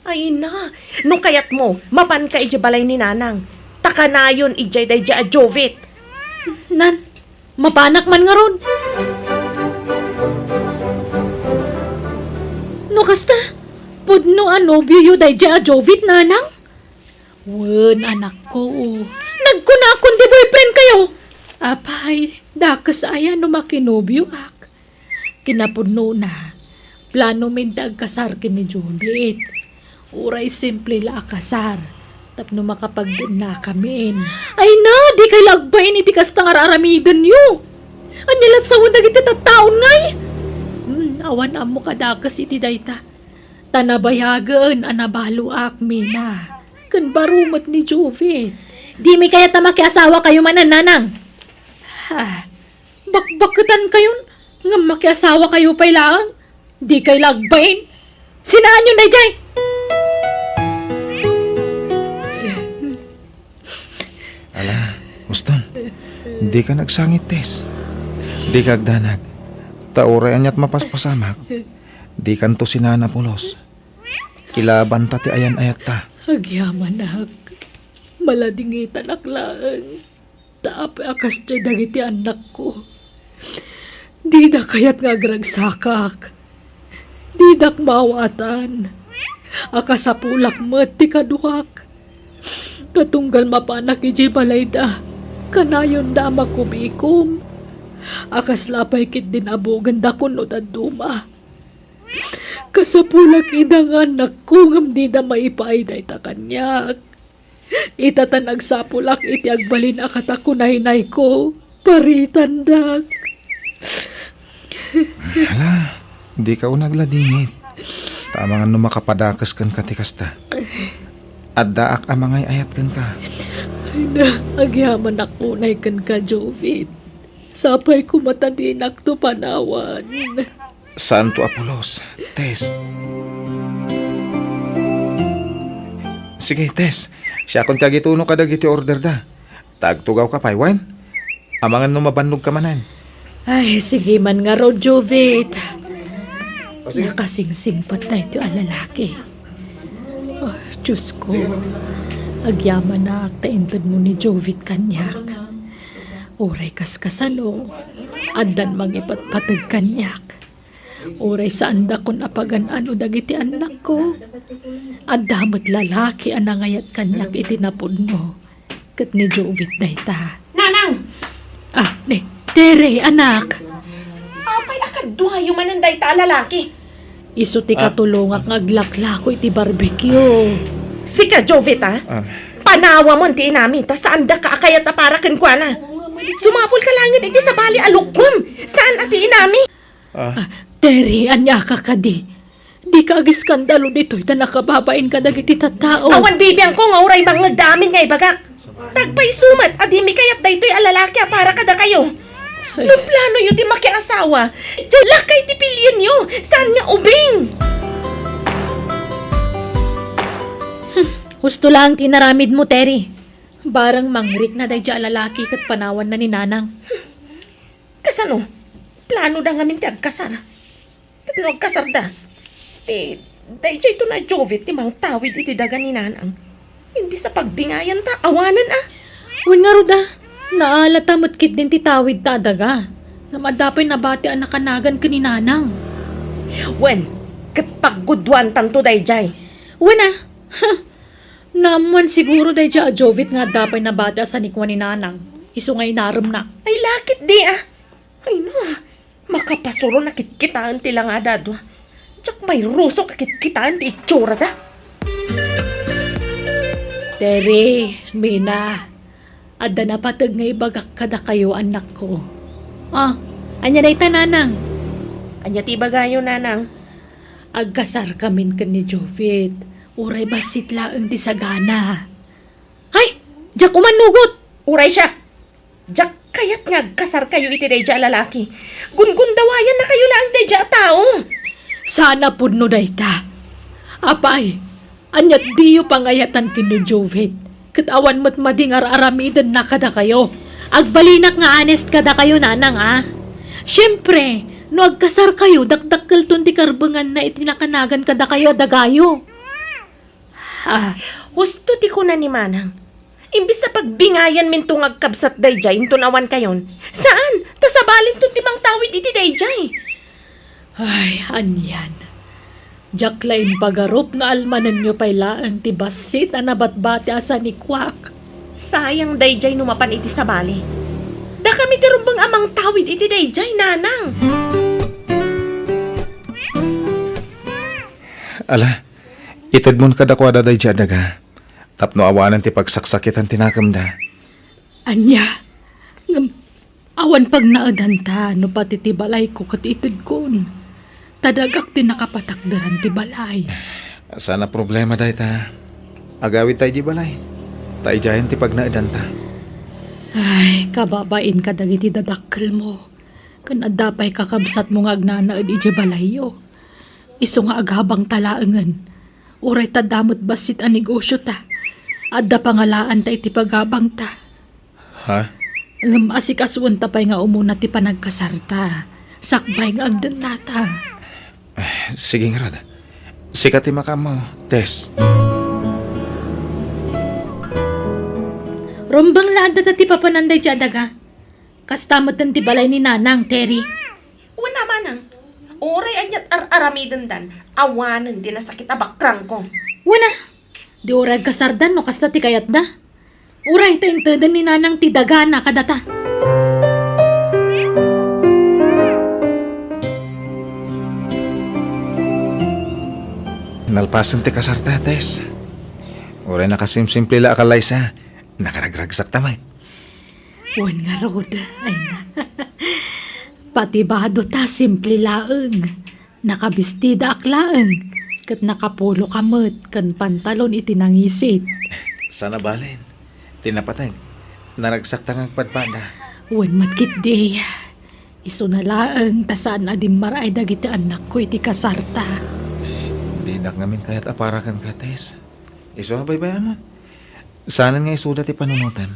Ay na, no kayatmo, mapanka idiay balay ni Nanang. Ta kanayon idiay daydiay a Jovit. Nan, mapanak man ngarud. No kasta, pudno a nobioyo daydiay a Jovit, Nanang? Wen, anakko. Nagkunakon ti boyfriend kayo. Apay, dakes aya no makinobioak? Kinapudnona, plano min ti agkasar ken ni Judith. Uray simple la a kasar, tapno makapagdennakamin. Ay na, dikay la agbain iti kasta nga ar-aramidenyo. Ania la't sawen dagiti tattaon ngay? Hmm, awan ammo kadakes iti dayta. Ta nabayagen a nabaloak, Mina, ken baro met ni Jovit. Dimi kayat a makiasawa kayo manen, Nanang? Ha, bakbaketan kayon, ngem makiasawa kayo pay laeng? Dikay la agbain? Sinaanyo daydiay! Ala, Uston, dika nagsangit, Tess. Dika agdanag. Ta uray aniat mapaspasamak, dikanto sinaan a pulos. Ilabanta ti ayan-ayatta. Agyamanak, maladingitanak laeng. Ta apay a kasdiay dagiti annakko. Dida kayat nga agragsakak. Didak maawatan. Akasapulak met ti kaduak. Ta tunggal mapanak idiay balayda, kanayonda a makumikom. A kasla pay ketdin a bugenda kun no dadduma. Kasapulak ida nga annakko ngem dida maipaay dayta kaniak. Ita ta nagsapulak iti agbalin a katakunaynayko, paritandak. Hala, dika unay agladingit. Ta amangan no makapadakes kenka ti kasta. Addaak a mangay-ayat kenka. Ay na, agyamanak unay kenka, Jovit. Sapay koma ta dinakto panawan. Saanto a pulos, Tess. Sige, Tess. Siakon ti agituno kadagiti orderda. Ta agtugawka pay, wen? Amangan no mabannogka manen. Ay, sige man ngarud, Jovit. Nakasingsingpet daytoy a lalaki. Oh, Diyos ko. Agyamanak ta intedmo ni Jovit kaniak. Uray kaskasano, addan mangipatpateg kaniak. Uray saandakon a pagan-ano dagiti annakko, adda met lalaki a nangayat kaniak iti napudno. Ket ni Jovit dayta. Nanang! Ah, ni, Tere, anak! Apay a kaduayo manen dayta a lalaki? Isu ti Ah. katulongak nga aglaklako iti barbecue. Sika, Jovit, a? Ah. Panawamon ti inami, ta saandaka a kayat a para kenkuana. Sumapulka laengen iti sabali a lukkom. Saan a ti inami? Ah. Ah, Terry, ania ka kadi? Dika agiskandalo ditoy ta nakababain kadagiti tattao. Awan bibiangko nga uray bangngeg da amin nga ibagak. Tagpayso met a dimi kayat daytoy a lalaki a para kadakayo. No planoyo ti makiasawa, diay lakay ti pilienyo, saan nga ubing. Hmm, husto laeng ti inaramidmo, Terry. Barang mangrikna daydiay a lalaki ket panawanna ni Nanang. Kasano? Planoda ngamin ti agkasar. Tapno agkasarda, ti daydiayto a Jovit ti mangtawid iti daga ni Nanang. Imbes a pagbingayanta, awanen a. Wen ngarud a, naalata met ketdin ti tawidta a daga. Ngem adda pay nabati a nakanagan ken ni Nanang. Wen, ket pagguduantanto daydiay. Wen a, naammoan siguro daydiay a Jovit nga adda pay nabati a sanikua ni Nanang, isu nga inaremna. Ay, laketdi a. Ay, no, a. Makapasuron a kitkitaen ti langada a dua. Diak mairusok a kitkitaen ti itsurada. Terry, Mina, adda napateg nga ibagak kadakayo, annakko. Ah, ania dayta, Nanang? Ania ti ibagayo, Nanang? Agkasarkamin ken ni Jovit. Uray bassit laeng ti sagana. Ay, diak umannugot! Uray siak! Diak kayat nga agkasarkayo iti daydiay a lalaki. Gungundawayannakayo laeng daydiay a tao. Saan a pudno dayta. Apay, ania't diyo pangayatan ken ni Jovit? Ket awan met madi nga ar-aramidenna kadakayo. Agbalinak nga honest kadakayo, Nanang, a. Siempre, no agkasarkayo, dakdakkelton ti karbenganna iti nakanagan kadakayo a dagayo. Ah, husto ti kuna ni Manang. Imbes a pagbingayanminto nga agkabsat daydiay inton awankayon, saan, ta sabalinton ti mangtawid iti daydiay. Ay, anian. Diak la impagarup nga almanenyo pay laeng ti bassit a nabatbati a sanikuak. Sayang daydiay no mapan iti sabali. Dakami ti rumbeng a mangtawid iti daydiay, nanang. Ala, itedmon kadakuada daydiay a daga, tapno awanen ti pagsaksakitan ti nakemda. Ania? Ngem, awan pagnaedanta no pati ti balayko ket itedkon. Ta dagak ti nakapatakderan ti balay. Saan a problema dayta. Agawidta idiay balay. Ta idiayen ti pagnaedanta. Ay, kababain kadagiti dadakkelmo. Ken adda pay kakabsatmo nga agnanaed idiay balayyo. Isu nga agabangta laengen. Uray ta adda met bassit a negosiota. Adda pangalaanta iti pagabangta. Ha? Ngem asikasuenta pay nga umuna ti panagkasarta. Sakbay nga agdennata. Eh, sige ngarud. Sika ti makaammo, Tess. Rumbeng la adda ta ti papanan daydiay a daga. Kasta metten ti balay ni Nanang, Terry. Wen a, manang. Uray ania't ar-aramidendan, awanen ti nasakit a bakrangko. Wen a, di uray agkasardan no kasta ti kayatda. Uray ta inteden ni Nanang ti dagana kadata. Nalpasen ti kasarta, Tess. Uray nakasimsimple la a kalaysa, nakaragragsakta met. Wen ngarud, ay na. Pati badota simple laeng. Nakabistidaak laeng, ket nakapuloka met ken pantalon iti nangisit. Saan a balen, ti napateg, naragsakta nga agpadpada. Wen met ketdi, isuna laeng ta saan a dimmaray dagiti annakko iti kasarta. Didak ngamin kayat a para kenka, Tess. Isu a baybay-amon. Saanen nga isuda ti panunotam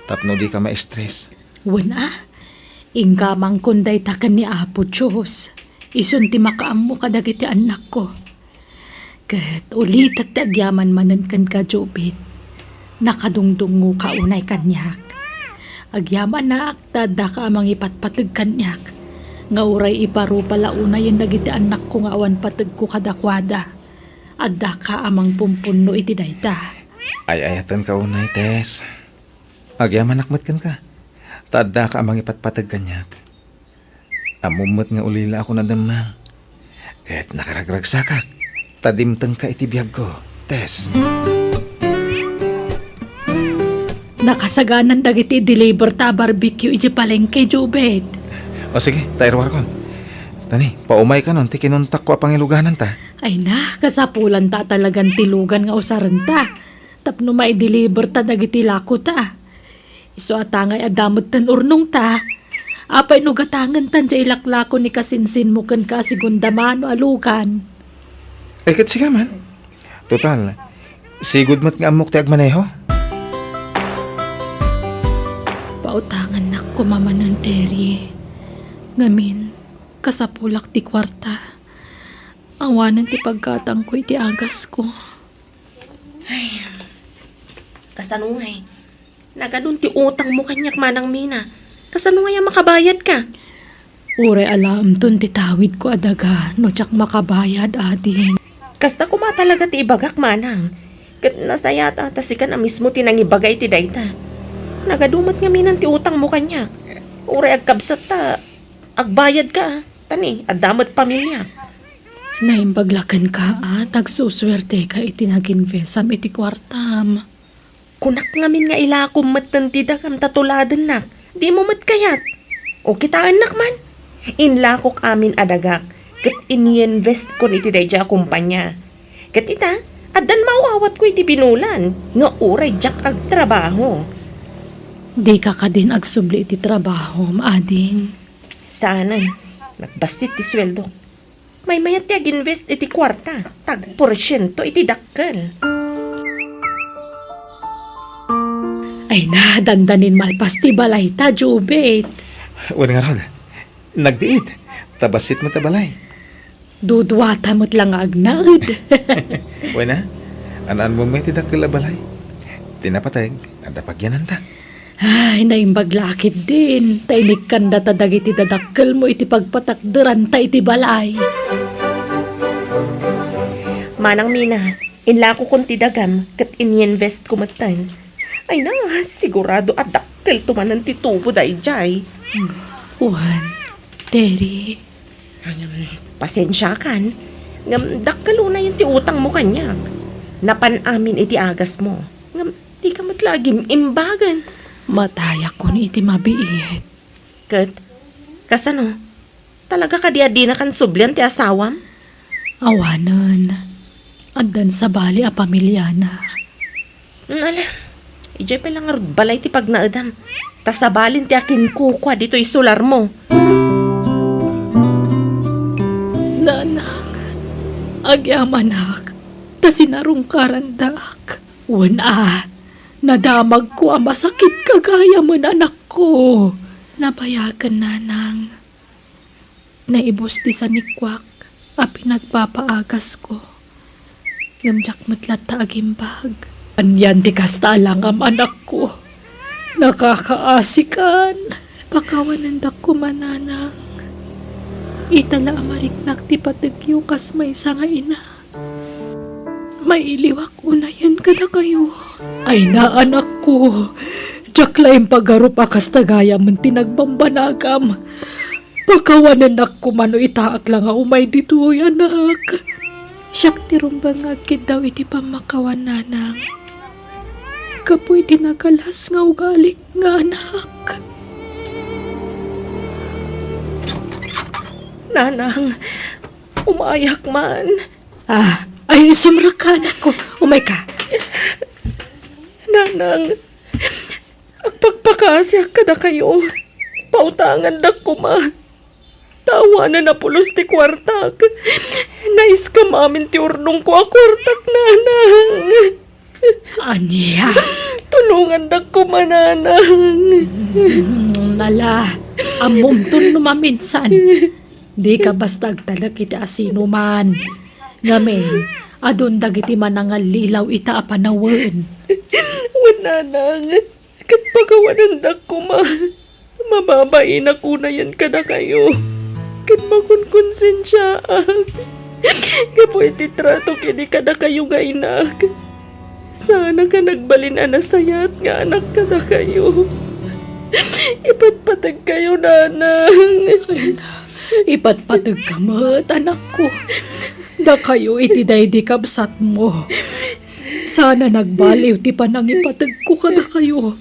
tapno dika ma-stress. Wen a, inkamangkon dayta ken ni Apo Dios. Isun ti makaammo kadagiti annakko. Ket ulitek ti agyaman manen kenka, Jubit. Nakadungdungngoka unay kaniak. Agyamanak ta addaka a mangipatpateg kaniak nga uray iparupa la unayen dagiti annakko nga awan pategko kadakuada. Addaka a mangpumpunno iti dayta. Ay-ayatenka unay, Tess. Agyamanak met kenka, ta addaka a mangipatpateg kaniak. Ammom met nga ulilaakon a demmeng, ket nakaragragsakak ta dimtengka iti biagko, Tess. Nakasaganan dagiti deliver ta a barbecue idiay palengke, Jubit. O sige, ta iruarkon. Tani, paumaykanon ti kinuntakko a pangilugananta. Ay na, kasapulanta a talagan ti lugan nga usarenta tapno maideliver ta dagiti lakota. Isu a ta ngay adda metten urnongta. Apay no gatangenta diay ilaklako ni kasinsinmo kenka a segunda mano a lugan? Ay, ket sika man. Total, sigud met nga ammok ti agmaneho. Pautangannak koma manen, Terry. Ngamin, kasapulak ti kuarta. Awanen ti paggatangko iti agasko. Ay, kasano ngay? Nagadun ti utangmo kaniak, Manang Mina. Kasano ngay a makabayadka? Uray alaemton ti tawidko a daga no diak makabayad, ading. Kasta koma talaga ti ibagak, Manang. Ket nasayaat a ta sikan a mismo ti nangibaga iti dayta. Nagadu met ngamin ti utangmo kaniak. Uray agkabsat ta agbayadka, ta ni, adda met pamiliak. Naimbag la kenka a ta agsusuerteka iti nag-investm iti kuartam. Kunak ngamin nga ilakom metten ti dagam ta tuladennak. Dimo met kayat. O, kitaennak man. Inlakok amin a dagak, ket ininvestkon iti daydiay a kompania. Ket ita, addan maawawatko iti binulan, nga uray diak agtrabaho. Dika kadin agsubli iti trabahom, ading? Saanen, nagbassit ti sueldok. Maymayat ti ag-invest iti kuarta, ta agporsiento iti dakkel. Ay na, dandanin malpas ti balayta, Jubit. Wen ngarud, nagbiit, ta bassit met a balay. Duduata met la nga agnaed. Wen a, an-anmom met ti dakkel a balay. Ti napateg, adda pagyananta. Ay, naimbag la ketdin, ta inikkandata dagiti dadakkelmo iti pagpatakderanta iti balay. Manang Mina, inlakokon ti dagam ket ininvestko metten. Ay na, sigurado a dakkelto manen ti tubo daydiay. Wen, Terry. Ngem, pasensiakan. Ngem, dakkel unayen ti utangmo kaniak. Napan amin iti agasmo. Ngem, dika met la agim-imbagen. Matayakon iti mabiit. Ket, kasano? Talaga kadi a dinakan sublian ti asawam? Awanen. Addan sabali a pamiliana. Hmm, ala, idiay pay la ngarud balay ti pagnaedam. Ta sabalin ti akinkukua ditoy solarmo. Nanang, agyamanak, ta sinarungkarandak. Wen a, nadamagko a masakit gagayamen, anakko. Nabayagen, nanang. Naibus ti sanikuak a pinagpapaagasko. Ngem diak met latta agimbag. Anian ti kasta a langam, anakko? Nakakaasikan. Pakawanendak koma, nanang. Ita la a mariknak ti pategyo kas maysa nga ina. Mailiwak unayen kadakayo. Ay na, anakko, diak la impagarup a kasta gayamen ti nagbambanagam. Pakawanennak koma no itaak la nga umay ditoy, anak. Siak ti rumbeng nga agkiddaw iti pammakawan, nanang. Gapu iti nagalas nga ugalik nga anak. Nanang, umayak man. Ah, ay, sumrekka, anakko. Umayka. Nanang, agpakpakaasiak kadakayo. Pautangandak koma. Ta awanen a pulos ti kuartak. Naiskam amin ti urnongko a kuartak, nanang. Ania? Tulongandak koma, nanang. Mm, ala, ammomton no maminsan. Dika basta agtalek iti asinoman. Ngamin, adun dagiti manangallilaw ita a panawen. Wen, nanang, ket pakawanendak koma. Mababainak unayen kadakayo. Ket makunkonsensiaak gapu iti tratok idi kadakayo nga inak. Saanak a nagbalin a nasayaat nga anak kadakayo. Ipatpategkayo, nanang. Ay na, ipatpategka met, anakko. Dakayo iti daydi kabsatmo. Saan a nagbaliw ti panangipategko kadakayo.